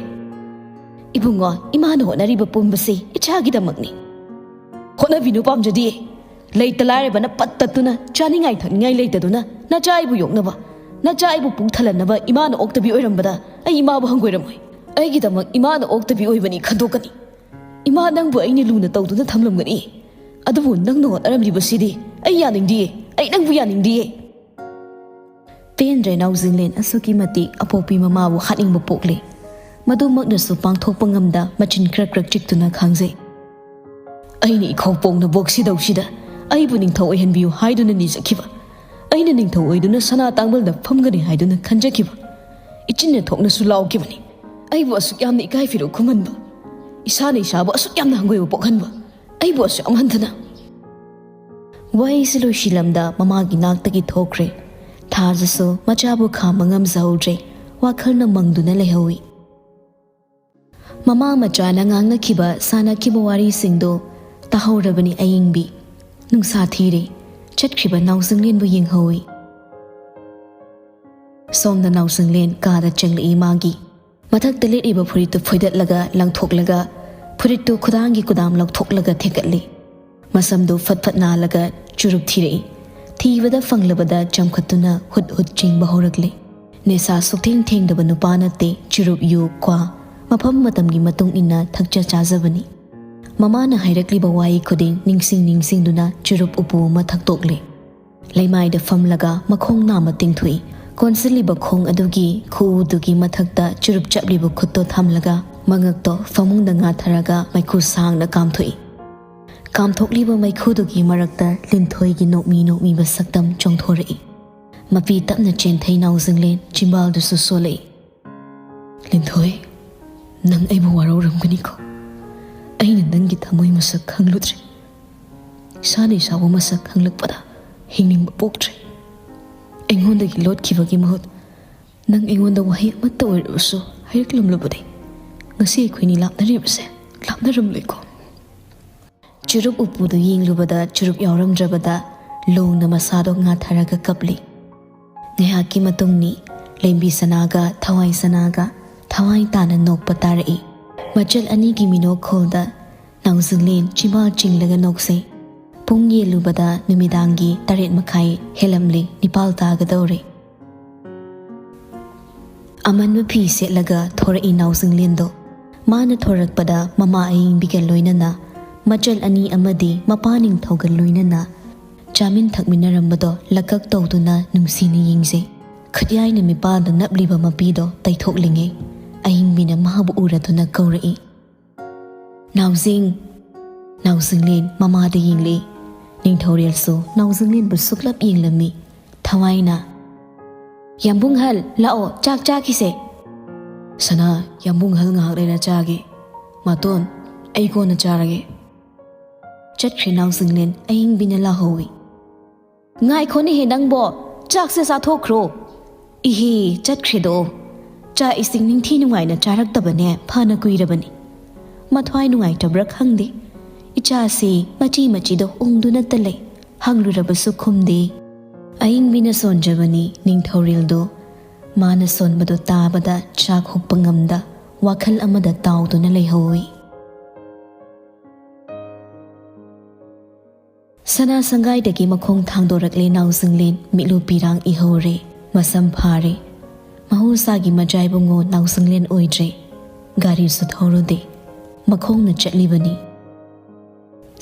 "ꯏꯕꯨꯡꯉꯣ, ꯏꯃꯥꯅ ꯍꯣꯠꯅꯔꯤꯕ ꯄꯨꯝꯕꯁꯤ ꯏꯆꯥꯒꯤꯗꯃꯛꯅꯤ꯫" "ꯍꯣꯠꯅꯕꯤꯅꯨ, ꯄꯥꯝꯖꯗꯤꯌꯦ꯫ ꯂꯩꯇ ꯂꯥꯏꯔꯕꯅ ꯄꯠ ꯇꯠꯇꯨꯅ ꯆꯥꯅꯤꯡꯉꯥꯏ ꯊꯛꯅꯤꯡꯉꯥꯏ ꯂꯩꯇꯗꯨꯅ ꯅꯆꯥ ꯑꯩꯕꯨ ꯌꯣꯛꯅꯕ, ꯅꯆꯥ ꯑꯩꯕꯨ ꯄꯨꯛ ꯊꯜꯍꯟꯅꯕ ꯏꯃꯥꯅ ꯑꯣꯛꯇꯕꯤ ꯑꯣꯏꯔꯝꯕꯗ ꯑꯩ ꯏꯃꯥꯕꯨ ꯍꯪꯒꯣꯏꯔꯝꯃꯣꯏ꯫ ꯑꯩꯒꯤꯗꯃꯛ ꯏꯃꯥꯅ ꯑꯣꯛꯇꯕꯤ ꯑꯣꯏꯕꯅꯤ ꯈꯟꯗꯣꯛꯀꯅꯤ꯫ ꯏꯃꯥ, ꯅꯪꯕꯨ ꯑꯩꯅ ꯂꯨꯅ ꯇꯧꯗꯨꯅ ꯊꯝꯂꯝꯒꯅꯤ꯫ ꯑꯗꯨꯕꯨ ꯅꯪꯅ ꯍꯣꯠꯅꯔꯝꯂꯤꯕꯁꯤꯗꯤ ꯑꯩ ꯌꯥꯅꯤꯡꯗꯤꯌꯦ, ꯑꯩ ꯅꯪꯕꯨ ꯌꯥꯅꯤꯡꯗꯤꯌꯦ꯫" ꯄꯦꯟꯗ꯭ꯔꯦ ꯅꯥꯎꯖꯤꯡꯂꯦꯟ, ꯑꯁꯨꯛꯀꯤ ꯃꯇꯤꯛ ꯑꯄꯣꯛꯄꯤ ꯃꯃꯥꯕꯨ ꯍꯥꯠꯅꯤꯡꯕ ꯄꯣꯛꯂꯦ꯫ ꯃꯗꯨꯃꯛꯅꯁꯨ ꯄꯥꯡꯊꯣꯛꯄ ꯉꯝꯗ ꯃꯆꯤꯟ ꯈꯔꯛ ꯈꯔꯛ ꯆꯤꯛꯇꯨꯅ ꯈꯥꯡꯖꯩ꯫ "ꯑꯩꯅ ꯏꯈꯧ ꯄꯣꯡꯅ ꯕꯣꯛꯁꯤꯗꯧꯁꯤꯗ ꯑꯩꯕꯨ ꯅꯤꯡꯊꯧ ꯑꯣꯏꯍꯟꯕꯤꯌꯨ ꯍꯥꯏꯗꯨꯅ ꯅꯤꯖꯈꯤꯕ, ꯑꯩꯅ ꯅꯤꯡꯊꯧ ꯑꯣꯏꯗꯨꯅ ꯁꯅꯥ ꯇꯥꯡꯕꯜꯗ ꯐꯝꯒꯅꯤ ꯍꯥꯏꯗꯨꯅ ꯈꯟꯖꯈꯤꯕ ꯏꯆꯤꯟꯅ ꯊꯣꯛꯅꯁꯨ ꯂꯥꯎꯈꯤꯕꯅꯤ꯫ ꯑꯩꯕꯨ ꯑꯁꯨꯛ ꯌꯥꯝꯅ ꯏꯀꯥꯏ ꯐꯤꯔꯨꯛ ꯈꯨꯝꯍꯟꯕ, ꯏꯁꯥꯅ ꯏꯁꯥꯕꯨ ꯑꯁꯨꯛ ꯌꯥꯝꯅ ꯍꯪꯒꯣꯏꯕ ꯄꯣꯛꯍꯟꯕ, ꯑꯩꯕꯨ ꯑꯁꯨꯛ ꯌꯥꯝ ꯍꯟꯊꯅ꯫ ꯋꯥꯍꯩꯁꯤ ꯂꯣꯏꯁꯤꯜꯂꯝꯗ ꯃꯃꯥꯒꯤ ꯅꯥꯛꯇꯒꯤ ꯊꯣꯛꯈ꯭ꯔꯦ꯫ ꯊꯥꯖꯁꯨ ꯃꯆꯥꯕꯨ ꯈꯥꯝꯕ ꯉꯝꯖꯍꯧꯗ꯭ꯔꯦ꯫ ꯋꯥꯈꯜꯅ ꯃꯪꯗꯨꯅ ꯂꯩꯍꯧꯏ꯫ ꯃꯃꯥ ꯃꯆꯥꯅ ꯉꯥꯡꯅꯈꯤꯕ, ꯁꯥꯟꯅꯈꯤꯕ ꯋꯥꯔꯤꯁꯤꯡꯗꯨ ꯇꯥꯍꯧꯔꯕꯅꯤ ꯑꯌꯤꯡꯕꯤ꯫ ꯅꯨꯡꯁꯥ ꯊꯤꯔꯦ꯫ ꯆꯠꯈ꯭ꯔꯤꯕ ꯅꯥꯎꯖꯤꯡꯂꯦꯟꯕꯨ ꯌꯦꯡꯍꯧꯏ꯫ ꯁꯣꯝꯗ ꯅꯥꯎꯖꯤꯡꯂꯦꯟ ꯀꯥꯗ ꯆꯪꯂꯛꯏ ꯃꯥꯒꯤ꯫ ꯃꯊꯛꯇ ꯂꯤꯠꯂꯤꯕ ꯐꯨꯔꯤꯠꯇꯨ ꯐꯣꯏꯗꯠꯂꯒ ꯂꯪꯊꯣꯛꯂꯒ, ꯐꯨꯔꯤꯠꯇꯨ ꯈꯨꯗꯥꯡꯒꯤ ꯀꯨꯗꯥꯝ ꯂꯧꯊꯣꯛꯂꯒ ꯊꯦꯛꯀꯠꯂꯤ꯫ ꯃꯁꯝꯗꯨ ꯐꯠ ꯐꯠ ꯅꯥꯜꯂꯒ ꯆꯨꯔꯨꯞ ꯊꯤꯔꯛꯏ꯫ ꯊꯤꯕꯗ ꯐꯪꯂꯕꯗ ꯆꯝꯈꯠꯇꯨꯅ ꯍꯨꯠ ꯍꯨꯠ ꯆꯤꯡꯕ ꯍꯧꯔꯛꯂꯦ꯫ ꯅꯤꯁꯥ ꯁꯨꯛꯊꯦꯡ ꯊꯦꯡꯗꯕ ꯅꯨꯄꯥ ꯅꯠꯇꯦ꯫ ꯆꯨꯔꯨꯞ, ꯌꯨ, ꯀ꯭ꯋꯥ ꯃꯐꯝ ꯃꯇꯝꯒꯤ ꯃꯇꯨꯡ ꯏꯟꯅ ꯊꯛꯆ ꯆꯥꯖꯕꯅꯤ꯫ ꯃꯃꯥꯅ ꯍꯥꯏꯔꯛꯂꯤꯕ ꯋꯥꯍꯩ ꯈꯨꯗꯤꯡ ꯅꯤꯡꯁꯤꯡ ꯅꯤꯡꯁꯤꯡꯗꯨꯅ ꯆꯨꯔꯨꯞ ꯎꯄꯨ ꯑꯃ ꯊꯛꯇꯣꯛꯂꯦ꯫ ꯂꯩꯃꯥꯏꯗ ꯐꯝꯂꯒ ꯃꯈꯣꯡ ꯅꯥꯝꯃ ꯇꯤꯡꯊꯣꯛꯏ꯫ ꯀꯣꯟꯁꯤꯜꯂꯤꯕ ꯈꯣꯡ ꯑꯗꯨꯒꯤ ꯈꯨꯎꯗꯨꯒꯤ ꯃꯊꯛꯇ ꯆꯨꯔꯨꯞ ꯆꯞꯂꯤꯕ ꯈꯨꯠꯇꯣ ꯊꯝꯂꯒ ꯃꯉꯛꯇꯣ ꯐꯃꯨꯡꯗ ꯉꯥꯊꯔꯒ ꯃꯩꯈꯨ ꯁꯥꯡꯅ ꯀꯥꯝꯊꯣꯛꯏ꯫ ꯀꯥꯝꯊꯣꯛꯂꯤꯕ ꯃꯩꯈꯨꯗꯨꯒꯤ ꯃꯔꯛꯇ ꯂꯤꯟꯊꯣꯏꯒꯤ ꯅꯣꯛꯃꯤ ꯅꯣꯛꯃꯤꯕ ꯁꯛꯇꯝ ꯆꯣꯡꯊꯣꯔꯛꯏ꯫ ꯃꯄꯤ ꯇꯞꯅ ꯆꯦꯟꯊꯩ ꯅꯥꯎꯖꯤꯡꯂꯦꯟ ꯆꯤꯝꯕꯥꯜꯗꯨꯁꯨ ꯁꯣꯜꯂꯛꯏ꯫ "ꯂꯤꯟꯊꯣꯏ, ꯅꯪ ꯑꯩꯕꯨ ꯋꯥꯔꯧꯔꯝꯒꯅꯤꯀꯣ꯫ ꯑꯩꯅ ꯅꯪꯒꯤ ꯊꯃꯣꯏ ꯃꯁꯛ ꯈꯪꯂꯨꯗ꯭ꯔꯦ꯫ ꯏꯁꯥꯅ ꯏꯁꯥꯕꯨ ꯃꯁꯛ ꯈꯪꯂꯛꯄꯗ ꯍꯤꯡꯅꯤꯡꯕ ꯄꯣꯛꯇ꯭ꯔꯦ꯫ ꯑꯩꯉꯣꯟꯗꯒꯤ ꯂꯣꯠꯈꯤꯕꯒꯤ ꯃꯍꯨꯠ ꯅꯪ ꯑꯩꯉꯣꯟꯗ ꯋꯥꯍꯩ ꯑꯃꯠꯇ ꯑꯣꯏꯔꯕꯁꯨ ꯍꯥꯏꯔꯛꯂꯝꯂꯕꯗꯤ ꯉꯁꯤ ꯑꯩꯈꯣꯏꯅꯤ ꯂꯥꯞꯅꯔꯤꯕꯁꯦ ꯂꯥꯞꯅꯔꯝꯂꯣꯏꯀꯣ?" ꯆꯨꯔꯨꯞ ꯎꯄꯨꯗꯨ ꯌꯦꯡꯂꯨꯕꯗ ꯆꯨꯔꯨꯞ ꯌꯥꯎꯔꯝꯗ꯭ꯔꯕꯗ ꯂꯣꯡꯅ ꯃꯁꯥꯗꯣ ꯉꯥꯊꯔꯒ ꯀꯞꯂꯤ꯫ ꯉꯥꯏꯍꯥꯛꯀꯤ ꯃꯇꯨꯡꯅꯤ꯫ ꯂꯦꯝꯕꯤ ꯁꯅꯥꯒ ꯊꯋꯥꯏ ꯁꯅꯥꯒ ꯊꯋꯥꯏ ꯇꯥꯅ ꯅꯣꯛꯄ ꯇꯥꯔꯛꯏ꯫ ꯃꯆꯜ ꯑꯅꯤꯒꯤ ꯃꯤꯅꯣꯛꯈꯣꯜꯗ ꯅꯥꯎꯖꯤꯡꯂꯦꯟ ꯆꯤꯝꯕꯥꯜ ꯆꯤꯡꯂꯒ ꯅꯣꯛꯆꯩ꯫ ꯄꯨꯡ ꯌꯦꯡꯂꯨꯕꯗ ꯅꯨꯃꯤꯗꯥꯡꯒꯤ ꯇꯔꯦꯠ ꯃꯈꯥꯏ ꯍꯦꯜꯂꯝꯂꯦ, ꯅꯤꯄꯥꯜ ꯇꯥꯒꯗꯧꯔꯦ꯫ ꯑꯃꯟꯕ ꯐꯤ ꯁꯦꯠꯂꯒ ꯊꯣꯔꯛꯏ ꯅꯥꯎꯖꯤꯡꯂꯦꯟꯗꯣ꯫ ꯃꯥꯅ ꯊꯣꯔꯛꯄꯗ ꯃꯃꯥ ꯑꯌꯤꯡꯕꯤꯒ ꯂꯣꯏꯅꯅ ꯃꯆꯜ ꯑꯅꯤ ꯑꯃꯗꯤ ꯃꯄꯥ ꯅꯤꯡꯊꯧꯒ ꯂꯣꯏꯅꯅ ꯆꯥꯃꯤꯟ ꯊꯛꯃꯤꯟꯅꯔꯝꯕꯗꯣ ꯂꯀꯛ ꯇꯧꯗꯨꯅ ꯅꯨꯡꯁꯤꯅ ꯌꯦꯡꯖꯩ꯫ ꯈꯨꯠꯌꯥꯏꯅ ꯃꯤꯄꯥꯟꯗ ꯅꯞꯂꯤꯕ ꯃꯄꯤꯗꯣ ꯇꯩꯊꯣꯛꯂꯤꯉꯩ ꯑꯍꯤꯡꯕꯤꯅ ꯃꯥꯕꯨ ꯎꯔꯗꯨꯅ ꯀꯧꯔꯛꯏ, "ꯅꯥꯎꯖꯤꯡ!" ꯅꯥꯎꯖꯤꯡꯂꯦꯟ ꯃꯃꯥꯗ ꯌꯦꯡꯂꯛꯏ꯫ ꯅꯤꯡꯊꯧꯔꯦꯜꯁꯨ ꯅꯥꯎꯖꯤꯡꯂꯦꯟꯕꯨ ꯁꯨꯛꯂꯞ ꯌꯦꯡꯂꯝꯃꯤ꯫ ꯊꯋꯥꯏꯅ, "ꯌꯥꯝꯕꯨꯡꯍꯜ, ꯂꯥꯛꯑꯣ, ꯆꯥꯛ ꯆꯥꯈꯤꯁꯦ꯫" "ꯁꯅꯥ, ꯌꯥꯝꯕꯨꯡꯍꯜ ꯉꯥꯏꯍꯥꯛ ꯂꯩꯔ ꯆꯥꯒꯦ꯫ ꯃꯥꯇꯣꯟ, ꯑꯩ ꯀꯣꯟꯅ ꯆꯥꯔꯒꯦ꯫" ꯆꯠꯈ꯭ꯔꯦ ꯅꯥꯎꯖꯤꯡꯂꯦꯟ꯫ ꯑꯏꯪꯕꯤꯅ ꯂꯥꯎꯍꯧꯏ, "ꯉꯥꯏꯈꯣꯅꯦꯍꯦ ꯅꯪꯕꯣ, ꯆꯥꯛꯁꯦ ꯆꯥꯊꯣꯛꯈ꯭ꯔꯣ꯫" "ꯏꯍꯦ, ꯆꯠꯈ꯭ꯔꯦꯗꯣ꯫ ꯆꯥꯛ ꯏꯁꯤꯡ ꯅꯤꯡꯊꯤ ꯅꯨꯡꯉꯥꯏꯅ ꯆꯥꯔꯛꯇꯕꯅꯦ ꯐꯅ ꯀꯨꯏꯔꯕꯅꯤ꯫ ꯃꯊ꯭ꯋꯥꯏ ꯅꯨꯡꯉꯥꯏꯇꯕ꯭ꯔꯥ ꯈꯪꯗꯦ꯫ ꯏꯆꯥꯁꯤ ꯃꯆꯤ ꯃꯆꯤꯗꯣ ꯎꯪꯗꯨꯅꯇ ꯂꯩ꯫ ꯍꯪꯂꯨꯔꯕꯁꯨ ꯈꯨꯝꯗꯦ꯫" ꯑꯏꯪꯕꯤꯅ ꯁꯣꯟꯖꯕꯅꯤ ꯅꯤꯡꯊꯧꯔꯦꯜꯗꯣ꯫ ꯃꯥꯅ ꯁꯣꯟꯕꯗꯣ ꯇꯥꯕꯗ ꯆꯥꯛ ꯍꯨꯛꯄ ꯉꯝꯗ ꯋꯥꯈꯜ ꯑꯃꯗ ꯇꯥꯎꯗꯨꯅ ꯂꯩꯍꯧꯏ꯫ ꯁꯅꯥ ꯁꯪꯒꯥꯏꯗꯒꯤ ꯃꯈꯣꯡ ꯊꯥꯡꯗꯣꯔꯛꯂꯦ ꯅꯥꯎꯖꯤꯡꯂꯦꯟ꯫ ꯃꯤꯠꯂꯨ ꯄꯤꯔꯥꯡ ꯏꯍꯧꯔꯦ꯫ ꯃꯁꯝ ꯐꯥꯔꯦ꯫ ꯃꯍꯧꯁꯥꯒꯤ ꯃꯖꯥ ꯏꯕꯨꯡꯉꯣ ꯅꯥꯎꯖꯤꯡꯂꯦꯟ ꯑꯣꯏꯗ꯭ꯔꯦ꯫ ꯒꯥꯔꯤꯁꯨ ꯊꯧꯔꯨꯗꯦ꯫ ꯃꯈꯣꯡꯅ ꯆꯠꯂꯤꯕꯅꯤ꯫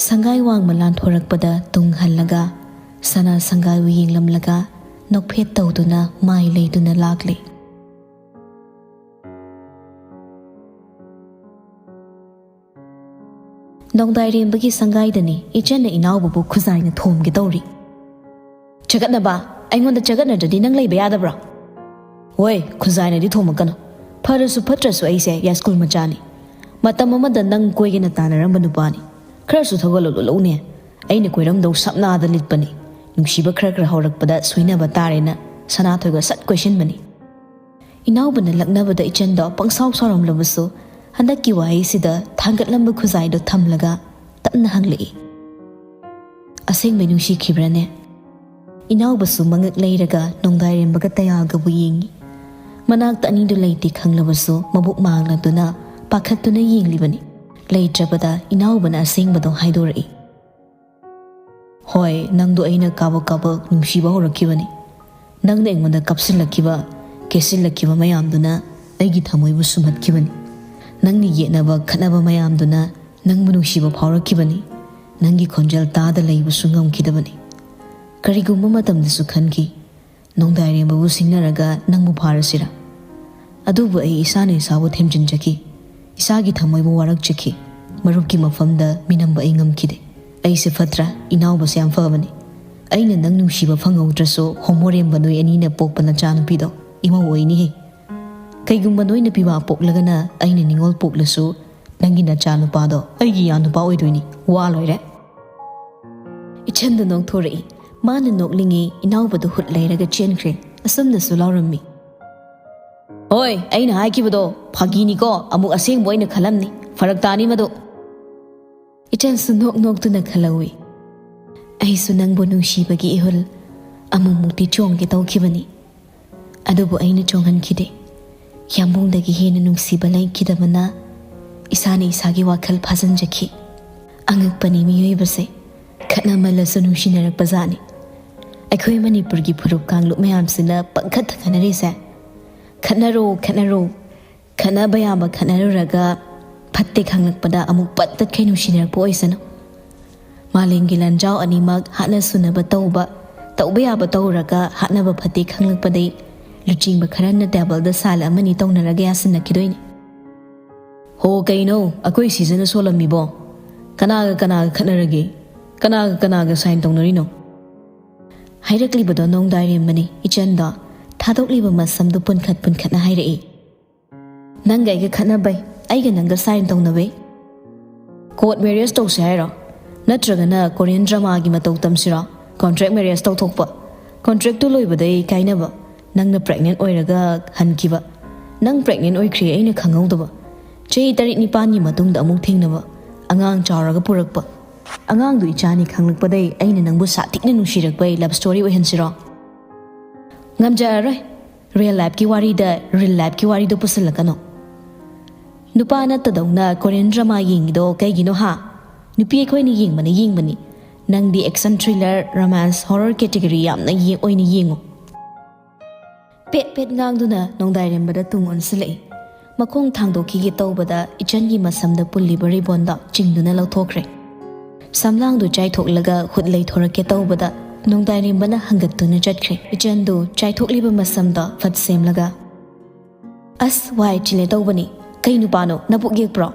ꯁꯪꯒꯥꯏ ꯋꯥꯡꯃ ꯂꯥꯟꯊꯣꯔꯛꯄꯗ ꯇꯨꯡ ꯍꯜꯂꯒ ꯁꯅꯥ ꯁꯪꯒꯥꯏꯕꯨ ꯌꯦꯡꯂꯝꯂꯒ ꯅꯣꯛꯐꯦꯠ ꯇꯧꯗꯨꯅ ꯃꯥꯏ ꯂꯩꯗꯨꯅ ꯂꯥꯛꯂꯦ꯫ ꯅꯣꯡꯗꯥꯏꯔꯦꯝꯕꯒꯤ ꯁꯪꯒꯥꯏꯗꯅꯤ ꯏꯆꯟꯅ ꯏꯅꯥꯎꯕꯕꯨ ꯈꯨꯖꯥꯏꯅ ꯊꯣꯝꯒꯦ ꯇꯧꯔꯤ꯫ "ꯆꯒꯠꯅꯕ, ꯑꯩꯉꯣꯟꯗ ꯆꯒꯠꯅꯗ꯭ꯔꯗꯤ ꯅꯪ ꯂꯩꯕ ꯌꯥꯗꯕ꯭ꯔꯣ?" "ꯍꯣꯏ, ꯈꯨꯖꯥꯏꯅꯗꯤ ꯊꯣꯝꯃꯛꯀꯅꯨ꯫ ꯐꯔꯁꯨ ꯐꯠꯇ꯭ꯔꯁꯨ ꯑꯩꯁꯦ ꯌꯥꯏꯁ꯭ꯀꯨꯜ ꯃꯆꯥꯅꯤ꯫ ꯃꯇꯝ ꯑꯃꯗ ꯅꯪ ꯀꯣꯏꯒꯦꯅ ꯇꯥꯟꯅꯔꯝꯕ ꯅꯨꯄꯥꯅꯤ꯫ ꯈꯔꯁꯨ ꯊꯧꯒꯜꯂꯣ ꯂꯣꯂꯧꯅꯦ꯫ ꯑꯩꯅ ꯀꯣꯏꯔꯝꯗꯧ ꯁꯞꯅꯥꯗ ꯂꯤꯠꯄꯅꯤ꯫ ꯅꯨꯡꯁꯤꯕ ꯈꯔ ꯈꯔ ꯍꯧꯔꯛꯄꯗ ꯁꯣꯏꯅꯕ ꯇꯥꯔꯦꯅ ꯁꯅꯥꯊꯣꯏꯒ ꯁꯠ ꯀꯣꯏꯁꯤꯟꯕꯅꯤ꯫" ꯏꯅꯥꯎꯕꯅ ꯂꯛꯅꯕꯗ ꯏꯆꯟꯗꯣ ꯄꯪꯁꯥꯎ ꯁꯥꯎꯔꯝꯂꯕꯁꯨ ꯍꯟꯗꯛꯀꯤ ꯋꯥꯍꯩꯁꯤꯗ ꯊꯥꯡꯒꯠꯂꯝꯕ ꯈꯨꯖꯥꯏꯗꯣ ꯊꯝꯂꯒ ꯇꯞꯅ ꯍꯪꯂꯛꯏ, "ꯑꯁꯦꯡꯕꯩ ꯅꯨꯡꯁꯤꯈꯤꯕ꯭ꯔꯥꯅꯦ?" ꯏꯅꯥꯎꯕꯁꯨ ꯃꯉꯛ ꯂꯩꯔꯒ ꯅꯣꯡꯗꯥꯏꯔꯦꯝꯕꯒ ꯇꯌꯥꯜꯒꯕꯨ ꯌꯦꯡꯏ꯫ ꯃꯅꯥꯛꯇ ꯑꯅꯤꯗꯨ ꯂꯩꯇꯦ ꯈꯪꯂꯕꯁꯨ ꯃꯕꯨꯛ ꯃꯥꯡꯂꯗꯨꯅ ꯄꯥꯈꯠꯇꯨꯅ ꯌꯦꯡꯂꯤꯕꯅꯤ꯫ ꯂꯩꯇ꯭ꯔꯕꯗ ꯏꯅꯥꯎꯕꯅ ꯑꯁꯦꯡꯕꯗꯣ ꯍꯥꯏꯗꯣꯔꯛꯏ꯫ "ꯍꯣꯏ, ꯅꯪꯗꯣ ꯑꯩꯅ ꯀꯥꯕꯛ ꯀꯥꯕꯛ ꯅꯨꯡꯁꯤꯕ ꯍꯧꯔꯛꯈꯤꯕꯅꯤ꯫ ꯅꯪꯅ ꯑꯩꯉꯣꯟꯗ ꯀꯥꯞꯁꯤꯜꯂꯛꯈꯤꯕ, ꯀꯦꯁꯤꯜꯂꯛꯈꯤꯕ ꯃꯌꯥꯝꯗꯨꯅ ꯑꯩꯒꯤ ꯊꯃꯣꯏꯕꯨ ꯁꯨꯝꯍꯠꯈꯤꯕꯅꯤ꯫ ꯅꯪꯅ ꯌꯦꯠꯅꯕ, ꯈꯠꯅꯕ ꯃꯌꯥꯝꯗꯨꯅ ꯅꯪꯕꯨ ꯅꯨꯡꯁꯤꯕ ꯐꯥꯎꯔꯛꯈꯤꯕꯅꯤ꯫ ꯅꯪꯒꯤ ꯈꯣꯟꯖꯦꯜ ꯇꯥꯗ ꯂꯩꯕꯁꯨ ꯉꯝꯈꯤꯗꯕꯅꯤ꯫ ꯀꯔꯤꯒꯨꯝꯕ ꯃꯇꯝꯗꯁꯨ ꯈꯟꯈꯤ, ꯅꯣꯡꯗꯥꯏꯔꯦꯝꯕꯕꯨ ꯁꯤꯡꯅꯔꯒ ꯅꯪꯕꯨ ꯐꯥꯔꯁꯤꯔꯥ? ꯑꯗꯨꯕꯨ ꯑꯩ ꯏꯁꯥꯅ ꯏꯁꯥꯕꯨ ꯊꯦꯝꯖꯤꯟꯖꯈꯤ꯫ ꯏꯁꯥꯒꯤ ꯊꯃꯣꯏꯕꯨ ꯋꯥꯔꯛꯆꯈꯤ꯫ ꯃꯔꯨꯞꯀꯤ ꯃꯐꯝꯗ ꯃꯤꯅꯝꯕ ꯑꯩ ꯉꯝꯈꯤꯗꯦ꯫ ꯑꯩꯁꯦ ꯐꯠꯇ꯭ꯔꯥ? ꯏꯅꯥꯎꯕꯁꯦ ꯌꯥꯝ ꯐꯕꯅꯤ꯫ ꯑꯩꯅ ꯅꯪ ꯅꯨꯡꯁꯤꯕ ꯐꯪꯍꯧꯗ꯭ꯔꯁꯨ ꯍꯣꯃꯣꯔꯦꯝꯕ ꯅꯣꯏ ꯑꯅꯤꯅ ꯄꯣꯛꯄ ꯅꯆꯥꯅꯨꯄꯤꯗꯣ ꯏꯃꯧ ꯑꯣꯏꯅꯤꯍꯦ꯫ ꯀꯩꯒꯨꯝꯕ ꯅꯣꯏꯅ ꯄꯤꯕꯥ ꯄꯣꯛꯂꯒꯅ ꯑꯩꯅ ꯅꯤꯉꯣꯜ ꯄꯣꯛꯂꯁꯨ ꯅꯪꯒꯤ ꯅꯆꯥꯅꯨꯄꯥꯗꯣ ꯑꯩꯒꯤ ꯏꯌꯥ ꯅꯨꯄꯥ ꯑꯣꯏꯗꯣꯏꯅꯤ꯫ ꯋꯥ ꯂꯣꯏꯔꯦ꯫ ꯏꯆꯟꯗ ꯅꯣꯛꯊꯣꯔꯛꯏ꯫ ꯃꯥꯅ ꯅꯣꯛꯂꯤꯉꯩ ꯏꯅꯥꯎꯕꯗꯨ ꯍꯨꯠ ꯂꯩꯔꯒ ꯆꯦꯟꯈ꯭ꯔꯦ꯫ ꯑꯁꯨꯝꯅꯁꯨ ꯂꯥꯎꯔꯝꯃꯤ꯫ ꯍꯣꯏ, ꯑꯩꯅ ꯍꯥꯏꯈꯤꯕꯗꯣ ꯐꯥꯒꯤꯅꯤꯀꯣ, ꯑꯃꯨꯛ ꯑꯁꯦꯡꯕ ꯑꯣꯏꯅ ꯈꯜꯂꯝꯅꯤ꯫ ꯐꯔꯛ ꯇꯥꯅꯤ ꯃꯗꯨ꯫ ꯏꯆꯟꯁꯨ ꯅꯣꯛ ꯅꯣꯛꯇꯨꯅ ꯈꯜꯍꯧꯏ꯫ ꯑꯩꯁꯨ ꯅꯪꯕꯨ ꯅꯨꯡꯁꯤꯕꯒꯤ ꯏꯍꯨꯜ ꯑꯃꯨꯛꯃꯨꯛꯇꯤ ꯆꯣꯡꯒꯦ ꯇꯧꯈꯤꯕꯅꯤ, ꯑꯗꯨꯕꯨ ꯑꯩꯅ ꯆꯣꯡꯍꯟꯈꯤꯗꯦ꯫ ꯌꯥꯝꯕꯨꯡꯗꯒꯤ ꯍꯦꯟꯅ ꯅꯨꯡꯁꯤꯕ ꯂꯩꯈꯤꯗꯕꯅ ꯏꯁꯥꯅ ꯏꯁꯥꯒꯤ ꯋꯥꯈꯜ ꯐꯥꯖꯤꯟꯖꯈꯤ꯫ ꯑꯉꯛꯄꯅꯤ ꯃꯤꯑꯣꯏꯕꯁꯦ, ꯈꯠꯅꯃꯜꯂꯁꯨ ꯅꯨꯡꯁꯤꯅꯔꯛꯄ ꯖꯥꯠꯅꯤ꯫ ꯑꯩꯈꯣꯏ ꯃꯅꯤꯄꯨꯔꯒꯤ ꯐꯨꯔꯨꯞ ꯀꯥꯡꯂꯨꯞ ꯃꯌꯥꯝꯁꯤꯅ ꯄꯪꯈꯠꯇ ꯈꯠꯅꯔꯤꯁꯦ꯫ ꯈꯠꯅꯔꯣ, ꯈꯠꯅꯔꯣ, ꯈꯠꯅꯕ ꯌꯥꯕ ꯈꯠꯅꯔꯨꯔꯒ ꯐꯠꯇꯦ ꯈꯪꯂꯛꯄꯗ ꯑꯃꯨꯛ ꯄꯠ ꯇꯠꯈꯩ ꯅꯨꯡꯁꯤꯅꯔꯛꯄ ꯑꯣꯏꯁꯅꯨ꯫ ꯃꯥꯂꯦꯝꯒꯤ ꯂꯥꯟꯖꯥꯎ ꯑꯅꯤꯃꯛ ꯍꯥꯠꯅ ꯁꯨꯅꯕ ꯇꯧꯕ, ꯇꯧꯕ ꯌꯥꯕ ꯇꯧꯔꯒ ꯍꯥꯠꯅꯕ ꯐꯠꯇꯦ ꯈꯪꯂꯛꯄꯗꯩ ꯂꯨꯆꯤꯡꯕ ꯈꯔꯅ ꯇꯦꯕꯜꯗ ꯁꯥꯜ ꯑꯃꯅꯤ ꯇꯧꯅꯔꯒ ꯌꯥꯁꯤꯟꯅꯈꯤꯗꯣꯏꯅꯤ꯫ ꯍꯣ, ꯀꯩꯅꯣ ꯑꯩꯈꯣꯏ ꯁꯤꯖꯅ ꯁꯣꯜꯂꯝꯃꯤꯕꯣ? ꯀꯅꯥꯒ ꯀꯅꯥꯒ ꯈꯠꯅꯔꯒꯦ? ꯀꯅꯥꯒ ꯀꯅꯥꯒ ꯁꯥꯏꯟ ꯇꯧꯅꯔꯤꯅꯣ? ꯍꯥꯏꯔꯛꯂꯤꯕꯗꯣ ꯅꯣꯡꯗꯥꯏꯔꯦꯝꯕꯅꯤ꯫ ꯏꯆꯟꯗꯣ ꯊꯥꯗꯣꯛꯂꯤꯕ ꯃꯁꯝꯗꯨ ꯄꯨꯟꯈꯠ ꯄꯨꯟꯈꯠꯅ ꯍꯥꯏꯔꯛꯏ꯫ ꯅꯪꯒ ꯑꯩꯒ ꯈꯠꯅꯕꯩ, ꯑꯩꯒ ꯅꯪꯒ ꯁꯥꯏꯟ ꯇꯧꯅꯕꯩ? ꯀꯣꯔꯠ ꯃꯦꯔꯤꯌꯦꯖ ꯇꯧꯁꯦ ꯍꯥꯏꯔꯣ? ꯅꯠꯇ꯭ꯔꯒꯅ ꯀꯣꯔꯤꯌꯟ ꯗ꯭ꯔꯃꯥꯒꯤ ꯃꯇꯧ ꯇꯝꯁꯤꯔꯣ? ꯀꯣꯟꯇ꯭ꯔꯦꯛ ꯃꯦꯔꯤꯌꯦꯖ ꯇꯧꯊꯣꯛꯄ, ꯀꯣꯟꯇ꯭ꯔꯦꯛꯇꯨ ꯂꯣꯏꯕꯗꯩ ꯀꯥꯏꯅꯕ, ꯅꯪꯅ ꯄ꯭ꯔꯦꯒꯅꯦꯟ ꯑꯣꯏꯔꯒ ꯍꯟꯈꯤꯕ, ꯅꯪ ꯄ꯭ꯔꯦꯒꯅꯦꯟ ꯑꯣꯏꯈ꯭ꯔꯦ ꯑꯩꯅ ꯈꯪꯍꯧꯗꯕ, ꯆꯍꯤ ꯇꯔꯦꯠ ꯅꯤꯄꯥꯟꯒꯤ ꯃꯇꯨꯡꯗ ꯑꯃꯨꯛ ꯊꯦꯡꯅꯕ, ꯑꯉꯥꯡ ꯆꯥꯎꯔꯒ ꯄꯨꯔꯛꯄ, ꯑꯉꯥꯡꯗꯨ ꯏꯆꯥꯅꯤ ꯈꯪꯂꯛꯄꯗꯩ ꯑꯩꯅ ꯅꯪꯕꯨ ꯁꯥꯊꯤꯅ ꯅꯨꯡꯁꯤꯔꯛꯄꯩ ꯂꯞ ꯁ꯭ꯇꯣꯔꯤ ꯑꯣꯏꯍꯟꯁꯤꯔꯣ? ꯉꯝꯖꯔꯔꯣꯏ꯫ ꯔꯤꯌꯦꯜ ꯂꯥꯏꯐꯀꯤ ꯋꯥꯔꯤꯗ ꯔꯤꯜ ꯂꯥꯏꯐꯀꯤ ꯋꯥꯔꯤꯗꯣ ꯄꯨꯁꯤꯜꯂꯛꯀꯅꯣ꯫ ꯅꯨꯄꯥ ꯅꯠꯇꯗꯧꯅ ꯀꯣꯔꯤꯌꯟ ꯗ꯭ꯔꯃꯥ ꯌꯦꯡꯉꯤꯗꯣ ꯀꯩꯒꯤꯅꯣ ꯍꯥ? ꯅꯨꯄꯤ ꯑꯩꯈꯣꯏꯅ ꯌꯦꯡꯕꯅ ꯌꯦꯡꯕꯅꯤ꯫ ꯅꯪꯗꯤ action thriller, romance, horror category ꯌꯥꯝꯅ ꯌꯦꯡ-, ꯑꯣꯏꯅ ꯌꯦꯡꯉꯨ꯫ ꯄꯦꯠ ꯄꯦꯠ ꯉꯥꯡꯗꯨꯅ ꯅꯣꯡꯗꯥꯏꯔꯦꯝꯕꯗ ꯇꯨꯡ ꯑꯣꯟꯁꯤꯜꯂꯛꯏ꯫ ꯃꯈꯣꯡ ꯊꯥꯡꯗꯣꯛꯈꯤꯒꯦ ꯇꯧꯕꯗ ꯏꯆꯟꯒꯤ ꯃꯁꯝꯗ ꯄꯨꯜꯂꯤꯕ ꯔꯤꯕꯣꯟꯗꯣ ꯆꯤꯡꯗꯨꯅ ꯂꯧꯊꯣꯛꯈ꯭ꯔꯦ꯫ ꯁꯝꯂꯥꯡꯗꯨ ꯆꯥꯏꯊꯣꯛꯂꯒ ꯍꯨꯠ ꯂꯩꯊꯣꯔꯛꯀꯦ ꯇꯧꯕꯗ ꯅꯣꯡꯗꯥꯏꯔꯦꯝꯕꯅ ꯍꯪꯒꯠꯇꯨꯅ ꯆꯠꯈ꯭ꯔꯦ꯫ ꯏꯆꯟꯗꯨ ꯆꯥꯏꯊꯣꯛꯂꯤꯕ ꯃꯁꯝꯗꯣ ꯐꯠ ꯁꯦꯝꯂꯒ, "ꯑꯁ, ꯋꯥꯏ ꯆꯤꯜꯂꯦ ꯇꯧꯕꯅꯤ꯫ ꯀꯩ ꯅꯨꯄꯥꯅꯣ? ꯅꯕꯨꯛ ꯌꯦꯛꯄ꯭ꯔꯣ?"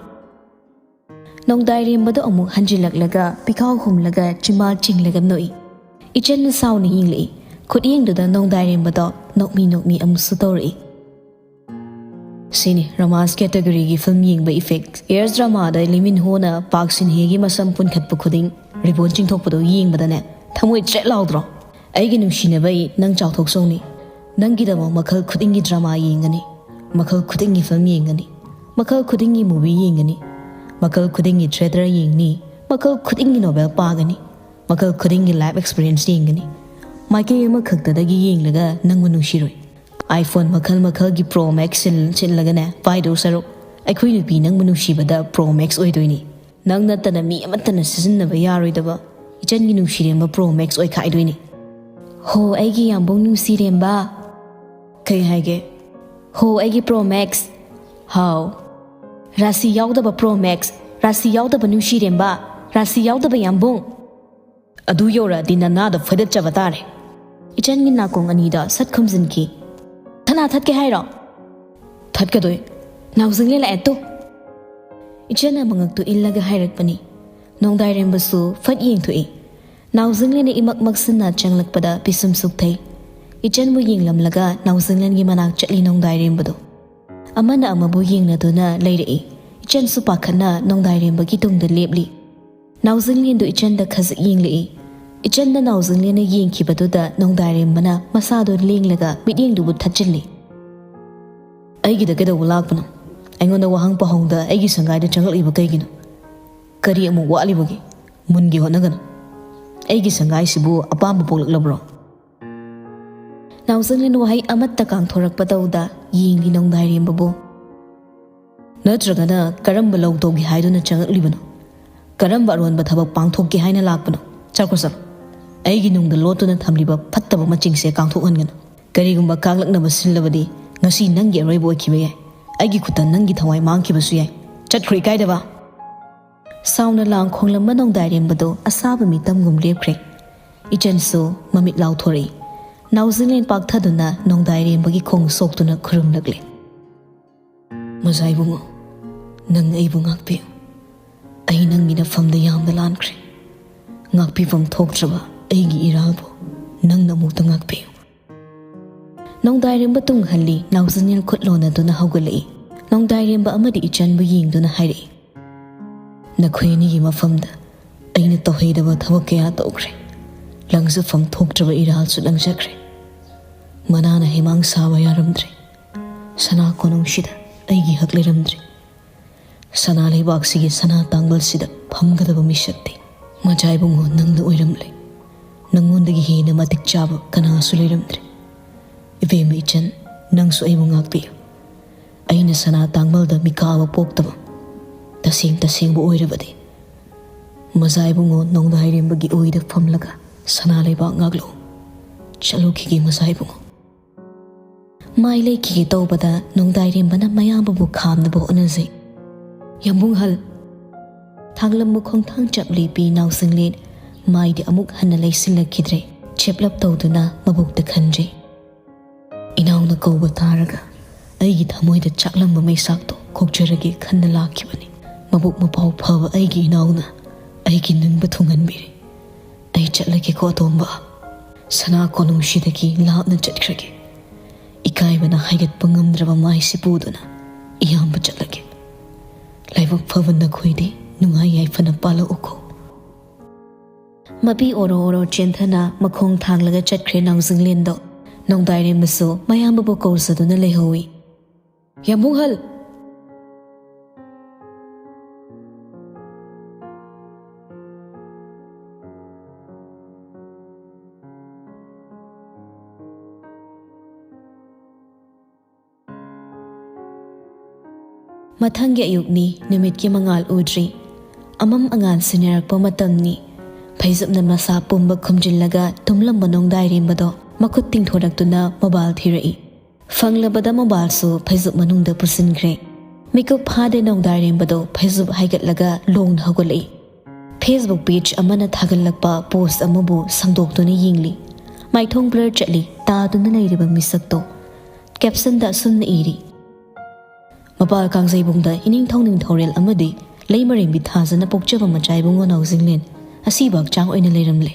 ꯅꯣꯡꯗꯥꯏꯔꯦꯝꯕꯗꯣ ꯑꯃꯨꯛ ꯍꯟꯖꯤꯜꯂꯛꯂꯒ ꯄꯤꯈꯥꯎ ꯍꯨꯝꯂꯒ ꯆꯤꯝꯕꯥꯜ ꯆꯤꯡꯂꯒ ꯅꯣꯛꯏ꯫ ꯏꯆꯟꯅ ꯁꯥꯎꯅ ꯌꯦꯡꯂꯛꯏ꯫ ꯈꯨꯠꯌꯦꯡꯗꯨꯗ ꯅꯣꯡꯗꯥꯏꯔꯦꯝꯕꯗꯣ ꯅꯣꯛꯃꯤ ꯅꯣꯛꯃꯤ ꯑꯃꯨꯛꯁꯨ ꯇꯧꯔꯛꯏ꯫ ꯁꯤꯅꯤ romance categoryꯒꯤ film ꯌꯦꯡꯕ effect꯫ Years dramaꯗ ꯂꯤꯃꯤꯟ ꯍꯣꯅ ꯄꯥꯛ ꯁꯤꯟꯍꯦꯒꯤ ꯃꯁꯝ ꯄꯨꯟꯈꯠꯄ ꯈꯨꯗꯤꯡ ꯔꯤꯕꯣꯟ ꯆꯤꯡꯊꯣꯛꯄꯗꯣ ꯌꯦꯡꯕꯗꯅꯦ ꯊꯃꯣꯏ ꯆ꯭ꯔꯦꯠ ꯂꯥꯎꯗ꯭ꯔꯣ? ꯑꯩꯒꯤ ꯅꯨꯡꯁꯤꯅꯕ ꯑꯩ, ꯅꯪ ꯆꯥꯎꯊꯣꯛꯆꯧꯅꯤ꯫ ꯅꯪꯒꯤꯗꯃꯛ ꯃꯈꯜ ꯈꯨꯗꯤꯡꯒꯤ drama ꯌꯦꯡꯒꯅꯤ, ꯃꯈꯜ ꯈꯨꯗꯤꯡꯒꯤ film ꯌꯦꯡꯒꯅꯤ, ꯃꯈꯜ ꯈꯨꯗꯤꯡꯒꯤ movie ꯌꯦꯡꯒꯅꯤ, ꯃꯈꯜ ꯈꯨꯗꯤꯡꯒꯤ theatre ꯌꯦꯡꯅꯤ, ꯃꯈꯜ ꯈꯨꯗꯤꯡꯒꯤ novel ꯄꯥꯒꯅꯤ, ꯃꯈꯜ ꯈꯨꯗꯤꯡꯒꯤ life experience ꯌꯦꯡꯒꯅꯤ꯫ ꯃꯥꯏꯀꯩ ꯑꯃꯈꯛꯇꯗꯒꯤ ꯌꯦꯡꯂꯒ ꯅꯪꯕꯨ ꯅꯨꯡꯁꯤꯔꯣꯏ꯫ iPhone ꯃꯈꯜ ꯃꯈꯜꯒꯤ Pro Max ꯁꯤꯜ-, ꯁꯤꯜꯂꯒꯅꯦ ꯄꯥꯏꯗꯧ ꯁꯔꯨꯛ, ꯑꯩꯈꯣꯏ ꯅꯨꯄꯤ ꯅꯪꯕꯨ ꯅꯨꯡꯁꯤꯕꯗ Pro Max ꯑꯣꯏꯗꯣꯏꯅꯤ꯫ ꯅꯪ ꯅꯠꯇꯅ ꯃꯤ ꯑꯃꯠꯇꯅ ꯁꯤꯖꯤꯟꯅꯕ ꯌꯥꯔꯣꯏꯗꯕ ꯏꯆꯟꯒꯤ ꯅꯨꯡꯁꯤꯔꯦꯝꯕ Pro Max ꯑꯣꯏꯈꯥꯏꯗꯣꯏꯅꯤ꯫ ꯍꯣ, ꯑꯩꯒꯤ ꯌꯥꯝꯕꯨꯡ ꯅꯨꯡꯁꯤꯔꯦꯝꯕ꯫ ꯀꯩ ꯍꯥꯏꯒꯦ? ꯍꯣ, ꯑꯩꯒꯤ Pro Max꯫ ꯍꯥꯎ꯫ ꯔꯥꯁꯤ ꯌꯥꯎꯗꯕ Pro Max, ꯔꯥꯁꯤ ꯌꯥꯎꯗꯕ ꯅꯨꯡꯁꯤꯔꯦꯝꯕ, ꯔꯥꯁꯤ ꯌꯥꯎꯗꯕ ꯌꯥꯝꯕꯨꯡ꯫ ꯑꯗꯨ ꯌꯧꯔꯛꯑꯗꯤ ꯅꯅꯥꯗꯣ ꯐꯣꯏꯗꯠꯆꯕ ꯇꯥꯔꯦ꯫ ꯏꯆꯟꯒꯤ ꯅꯥꯀꯣꯡ ꯑꯅꯤꯗ ꯁꯠ ꯈꯨꯝꯖꯤꯟꯈꯤ꯫ ꯊꯅꯥ ꯊꯠꯀꯦ ꯍꯥꯏꯔꯣ? ꯊꯠꯀꯗꯣꯏ꯫ ꯅꯥꯎꯖꯤꯡꯂꯦ ꯂꯥꯛꯑꯦ ꯇꯨ꯫ ꯏꯆꯟꯅ ꯃꯉꯛꯇꯨ ꯏꯜꯂꯒ ꯍꯥꯏꯔꯛꯄꯅꯤ꯫ ꯅꯣꯡꯗꯥꯏꯔꯦꯝꯕꯁꯨ ꯐꯠ ꯌꯦꯡꯊꯣꯛꯏ꯫ ꯅꯥꯎꯖꯤꯡꯂꯦꯅ ꯏꯃꯛ ꯃꯛꯁꯤꯟꯅ ꯆꯪꯂꯛꯄꯗ ꯄꯤꯁꯨꯝ ꯁꯨꯛꯊꯩ꯫ ꯏꯆꯟꯕꯨ ꯌꯦꯡꯂꯝꯂꯒ ꯅꯥꯎꯖꯤꯡꯂꯦꯟꯒꯤ ꯃꯅꯥꯛ ꯆꯠꯂꯤ ꯅꯣꯡꯗꯥꯏꯔꯦꯝꯕꯗꯣ꯫ ꯑꯃꯅ ꯑꯃꯕꯨ ꯌꯦꯡꯅꯗꯨꯅ ꯂꯩꯔꯛꯏ꯫ ꯏꯆꯟꯁꯨ ꯄꯥꯈꯠꯅ ꯅꯣꯡꯗꯥꯏꯔꯦꯝꯕꯒꯤ ꯇꯨꯡꯗ ꯂꯦꯞꯂꯤ꯫ ꯅꯥꯎꯖꯤꯡꯂꯦꯟꯗꯨ ꯏꯆꯟꯗ ꯈꯖꯤꯛ ꯌꯦꯡꯂꯛꯏ꯫ ꯏꯆꯟꯗ ꯅꯥꯎꯖꯤꯡꯂꯦꯟꯅ ꯌꯦꯡꯈꯤꯕꯗꯨꯗ ꯅꯣꯡꯗꯥꯏꯔꯦꯝꯕꯅ ꯃꯁꯥꯗꯨ ꯂꯦꯡꯂꯒ ꯃꯤꯠꯌꯦꯡꯗꯨꯕꯨ ꯊꯠꯆꯤꯜꯂꯤ꯫ ꯑꯩꯒꯤꯗ ꯀꯩꯗꯧꯕ ꯂꯥꯛꯄꯅꯣ? ꯑꯩꯉꯣꯟꯗ ꯋꯥꯍꯪ ꯄꯥꯍꯪꯗ ꯑꯩꯒꯤ ꯁꯪꯒꯥꯏꯗ ꯆꯪꯂꯛꯂꯤꯕ ꯀꯩꯒꯤꯅꯣ? ꯀꯔꯤ ꯑꯃꯨꯛ ꯋꯥꯠꯂꯤꯕꯒꯦ? ꯃꯨꯟꯒꯦ ꯍꯣꯠꯅꯒꯅꯨ꯫ ꯑꯩꯒꯤ ꯁꯪꯒꯥꯏꯁꯤꯕꯨ ꯑꯄꯥꯝꯕ ꯄꯣꯛꯂꯛꯂꯕ꯭ꯔꯣ? ꯅꯥꯎꯖꯤꯡꯂꯦꯟ ꯋꯥꯍꯩ ꯑꯃꯠꯇ ꯀꯥꯡꯊꯣꯔꯛꯄ ꯇꯧꯗ ꯌꯦꯡꯂꯤ ꯅꯣꯡꯗꯥꯏꯔꯦꯝꯕꯕꯨ꯫ ꯅꯠꯇ꯭ꯔꯒꯅ ꯀꯔꯝꯕ ꯂꯧ ꯇꯧꯒꯦ ꯍꯥꯏꯗꯨꯅ ꯆꯪꯂꯛꯂꯤꯕꯅꯣ? ꯀꯔꯝꯕ ꯑꯔꯣꯟꯕ ꯊꯕꯛ ꯄꯥꯡꯊꯣꯛꯀꯦ ꯍꯥꯏꯅ ꯂꯥꯛꯄꯅꯣ? ꯆꯠꯈ꯭ꯔꯣ ꯆꯠꯂꯣ꯫ ꯑꯩꯒꯤ ꯅꯨꯡꯗ ꯂꯣꯠꯇꯨꯅ ꯊꯝꯂꯤꯕ ꯐꯠꯇꯕ ꯃꯆꯤꯡꯁꯦ ꯀꯥꯡꯊꯣꯛꯍꯟꯒꯅꯨ꯫ ꯀꯔꯤꯒꯨꯝꯕ ꯀꯥꯡꯂꯛꯅꯕ ꯁꯤꯜꯂꯕꯗꯤ ꯉꯁꯤ ꯅꯪꯒꯤ ꯑꯔꯣꯏꯕ ꯑꯣꯏꯈꯤꯕ ꯌꯥꯏ꯫ ꯑꯩꯒꯤ ꯈꯨꯠꯇ ꯅꯪꯒꯤ ꯊꯋꯥꯏ ꯃꯥꯡꯈꯤꯕꯁꯨ ꯌꯥꯏ꯫ ꯆꯠꯈ꯭ꯔꯣ ꯏꯀꯥꯏꯗꯕ꯫ ꯁꯥꯎꯅ ꯂꯥꯡ ꯈꯣꯡꯂꯝꯕ ꯅꯣꯡꯗꯥꯏꯔꯦꯝꯕꯗꯣ ꯑꯁꯥꯕ ꯃꯤꯇꯝꯒꯨꯝ ꯂꯦꯞꯈ꯭ꯔꯦ꯫ ꯏꯆꯟꯁꯨ ꯃꯃꯤꯠ ꯂꯥꯎꯊꯣꯔꯛꯏ꯫ ꯅꯥꯎꯖꯤꯡꯂꯦꯟ ꯄꯥꯛꯊꯗꯨꯅ ꯅꯣꯡꯗꯥꯏꯔꯦꯝꯕꯒꯤ ꯈꯣꯡ ꯁꯣꯛꯇꯨꯅ ꯈꯨꯔꯨꯝꯂꯛꯂꯦ꯫ ꯃꯖꯥ ꯏꯕꯨꯡꯉꯣ, ꯅꯪ ꯑꯩꯕꯨ ꯉꯥꯛꯄꯤꯌꯨ꯫ ꯑꯩ ꯅꯪꯒꯤ ꯅꯐꯝꯗ ꯌꯥꯝꯅ ꯂꯥꯟꯈ꯭ꯔꯦ꯫ ꯉꯥꯛꯄꯤꯐꯝ ꯊꯣꯛꯇ꯭ꯔꯕ ꯑꯩꯒꯤ ꯏꯔꯥꯜꯕꯨ ꯅꯪꯅ ꯑꯃꯨꯛꯇ ꯉꯥꯛꯄꯤꯌꯨ꯫ ꯅꯣꯡꯗꯥꯏꯔꯦꯝꯕ ꯇꯨꯡꯍꯜꯂꯤ, ꯅꯥꯎꯖꯥꯅꯤꯜ ꯈꯨꯠ ꯂꯣꯟꯅꯗꯨꯅ ꯍꯧꯒꯠꯂꯛꯏ꯫ ꯅꯣꯡꯗꯥꯏꯔꯦꯝꯕ ꯑꯃꯗꯤ ꯏꯆꯟꯕꯨ ꯌꯦꯡꯗꯨꯅ ꯍꯥꯏꯔꯛꯏ, "ꯅꯈꯣꯏ ꯑꯅꯤꯒꯤ ꯃꯐꯝꯗ ꯑꯩꯅ ꯇꯧꯍꯩꯗꯕ ꯊꯕꯛ ꯀꯌꯥ ꯇꯧꯈ꯭ꯔꯦ꯫ ꯂꯪꯖꯐꯝ ꯊꯣꯛꯇ꯭ꯔꯕ ꯏꯔꯥꯜꯁꯨ ꯂꯪꯖꯈ꯭ꯔꯦ꯫ ꯃꯅꯥꯅ ꯍꯩꯃꯥꯡ ꯁꯥꯕ ꯌꯥꯔꯝꯗ꯭ꯔꯦ꯫ ꯁꯅꯥ ꯀꯣꯅꯨꯡꯁꯤꯗ ꯑꯩꯒꯤ ꯍꯛ ꯂꯩꯔꯝꯗ꯭ꯔꯦ꯫ ꯁꯅꯥ ꯂꯩꯕꯥꯛꯁꯤꯒꯤ ꯁꯅꯥ ꯇꯥꯡꯕꯜꯁꯤꯗ ꯐꯝꯒꯗꯕ ꯃꯤꯁꯛꯇꯤ ꯃꯆꯥ ꯏꯕꯨꯡꯉꯣ ꯅꯪꯅ ꯑꯣꯏꯔꯝꯂꯦ꯫ ꯅꯪꯉꯣꯟꯗꯒꯤ ꯍꯦꯟꯅ ꯃꯇꯤꯛ ꯆꯥꯕ ꯀꯅꯥꯁꯨ ꯂꯩꯔꯝꯗ꯭ꯔꯦ꯫ ꯏꯕꯦꯝꯃ ꯏꯆꯟ, ꯅꯪꯁꯨ ꯑꯩꯕꯨ ꯉꯥꯛꯄꯤꯌꯨ꯫ ꯑꯩꯅ ꯁꯅꯥ ꯇꯥꯡꯕꯜꯗ ꯃꯤꯀꯥ ꯑꯃ ꯄꯣꯛꯇꯕ ꯇꯁꯦꯡ ꯇꯁꯦꯡꯕ ꯑꯣꯏꯔꯕꯗꯤ, ꯃꯆꯥ ꯏꯕꯨꯡꯉꯣ ꯅꯣꯡꯗꯥꯏꯔꯦꯝꯕꯒꯤ ꯑꯣꯏꯗ ꯐꯝꯂꯒ ꯁꯅꯥ ꯂꯩꯕꯥꯛ ꯉꯥꯛꯂꯨ꯫ ꯆꯠꯂꯨꯈꯤꯒꯦ ꯃꯆꯥ ꯏꯕꯨꯡꯉꯣ꯫" ꯃꯥꯏ ꯂꯩꯈꯤꯒꯦ ꯇꯧꯕꯗ ꯅꯣꯡꯗꯥꯏꯔꯦꯝꯕꯅ ꯃꯌꯥꯝꯕꯕꯨ ꯈꯥꯝꯅꯕ ꯍꯣꯠꯅꯖꯩ꯫ "ꯌꯥꯝꯕꯨꯡꯍꯜ!" ꯊꯥꯡꯂꯝꯕ ꯈꯣꯡꯊꯥꯡ ꯆꯞꯂꯤ ꯄꯤ ꯅꯥꯎꯁꯤꯡꯂꯦꯟ ꯃꯥꯏꯗꯤ ꯑꯃꯨꯛ ꯍꯟꯅ ꯂꯩꯁꯤꯜꯂꯛꯈꯤꯗ꯭ꯔꯦ꯫ ꯆꯦꯞꯂꯞ ꯇꯧꯗꯨꯅ ꯃꯕꯨꯛꯇ ꯈꯟꯖꯩ꯫ ꯏꯅꯥꯎꯅ ꯀꯧꯕ ꯇꯥꯔꯒ ꯑꯩꯒꯤ ꯊꯃꯣꯏꯗ ꯆꯥꯛꯂꯝꯕ ꯃꯩꯁꯥꯛꯇꯣ ꯈꯣꯛꯆꯔꯒꯦ ꯈꯟꯅ ꯂꯥꯛꯈꯤꯕꯅꯤ꯫ ꯃꯕꯨꯛ ꯃꯄꯥꯎ ꯐꯕ ꯑꯩꯒꯤ ꯏꯅꯥꯎꯅ ꯑꯩꯒꯤ ꯅꯤꯡꯕ ꯊꯨꯡꯍꯟꯕꯤꯔꯦ꯫ ꯑꯩ ꯆꯠꯂꯒꯦꯀꯣ ꯑꯇꯣꯝꯕ꯫ ꯁꯅꯥ ꯀꯣꯅꯨꯡꯁꯤꯗꯒꯤ ꯂꯥꯞꯅ ꯆꯠꯈ꯭ꯔꯒꯦ꯫ ꯏꯀꯥꯏꯕꯅ ꯍꯥꯏꯒꯠꯄ ꯉꯝꯗ꯭ꯔꯕ ꯃꯥꯏꯁꯤ ꯄꯨꯗꯨꯅ ꯏꯌꯥꯝꯕ ꯆꯠꯂꯒꯦ꯫ ꯂꯥꯏꯕꯛ ꯐꯕ ꯅꯈꯣꯏꯗꯤ ꯅꯨꯡꯉꯥꯏ ꯌꯥꯏꯐꯅ ꯄꯥꯜꯂꯛꯎꯀꯣ꯫ ꯃꯄꯤ ꯑꯣꯔꯣ ꯑꯣꯔꯣ ꯆꯦꯟꯊꯅ ꯃꯈꯣꯡ ꯊꯥꯡꯂꯒ ꯆꯠꯈ꯭ꯔꯦ ꯅꯥꯎꯖꯤꯡꯂꯦꯟꯗꯣ꯫ ꯅꯣꯡꯗꯥꯏꯔꯦꯝꯕꯁꯨ ꯃꯌꯥꯝꯕꯕꯨ ꯀꯧꯖꯗꯨꯅ ꯂꯩꯍꯧꯏ꯫ "ꯌꯥꯝꯕꯨꯡꯍꯜ!" ꯃꯊꯪꯒꯤ ꯑꯌꯨꯛꯅꯤ, ꯅꯨꯃꯤꯠꯀꯤ ꯃꯉꯥꯜ ꯎꯗ꯭ꯔꯤ꯫ ꯑꯃꯝ ꯑꯉꯥꯟ ꯁꯤꯟꯅꯔꯛꯄ ꯃꯇꯝꯅꯤ꯫ ꯐꯩꯖꯨꯞꯅ ꯃꯁꯥ ꯄꯨꯝꯕ ꯈꯨꯝꯖꯤꯜꯂꯒ ꯇꯨꯝꯂꯝꯕ ꯅꯣꯡꯗꯥꯏꯔꯦꯝꯕꯗꯣ ꯃꯈꯨꯠ ꯇꯤꯡꯊꯣꯔꯛꯇꯨꯅ ꯃꯣꯕꯥꯏꯜ ꯊꯤꯔꯛꯏ꯫ ꯐꯪꯂꯕꯗ ꯃꯣꯕꯥꯏꯜꯁꯨ ꯐꯩꯖꯨꯞ ꯃꯅꯨꯡꯗ ꯄꯨꯁꯤꯟꯈ꯭ꯔꯦ꯫ ꯃꯤꯀꯨꯞ ꯐꯥꯗꯦ ꯅꯣꯡꯗꯥꯏꯔꯦꯝꯕꯗꯣ ꯐꯩꯖꯨꯞ ꯍꯥꯏꯒꯠꯂꯒ ꯂꯣꯡꯅ ꯍꯧꯒꯠꯂꯛꯏ꯫ Facebook page ꯑꯃꯅ ꯊꯥꯒꯠꯂꯛꯄ post ꯑꯃꯕꯨ ꯁꯟꯗꯣꯛꯇꯨꯅ ꯌꯦꯡꯂꯤ꯫ ꯃꯥꯏꯊꯣꯡ blur ꯆꯠꯂꯤ, ꯇꯥꯗꯨꯅ ꯂꯩꯔꯤꯕ ꯃꯤꯁꯛꯇꯣ꯫ Captionꯗ ꯑꯁꯨꯝꯅ ꯏꯔꯤ, "ꯃꯄꯥꯜ ꯀꯥꯡꯖꯩꯕꯨꯡꯗ ꯏꯅꯤꯡꯊꯧ ꯅꯤꯡꯊꯧꯔꯦꯜ ꯑꯃꯗꯤ ꯂꯩꯃꯔꯦꯝꯕꯤ ꯊꯥꯖꯅ ꯄꯣꯛꯆꯕ ꯃꯆꯥ ꯏꯕꯨꯡꯉꯣ ꯅꯥꯎꯖꯤꯡꯂꯦꯟ ꯑꯁꯤꯕ ꯍꯛꯆꯥꯡ ꯑꯣꯏꯅ ꯂꯩꯔꯝꯂꯦ꯫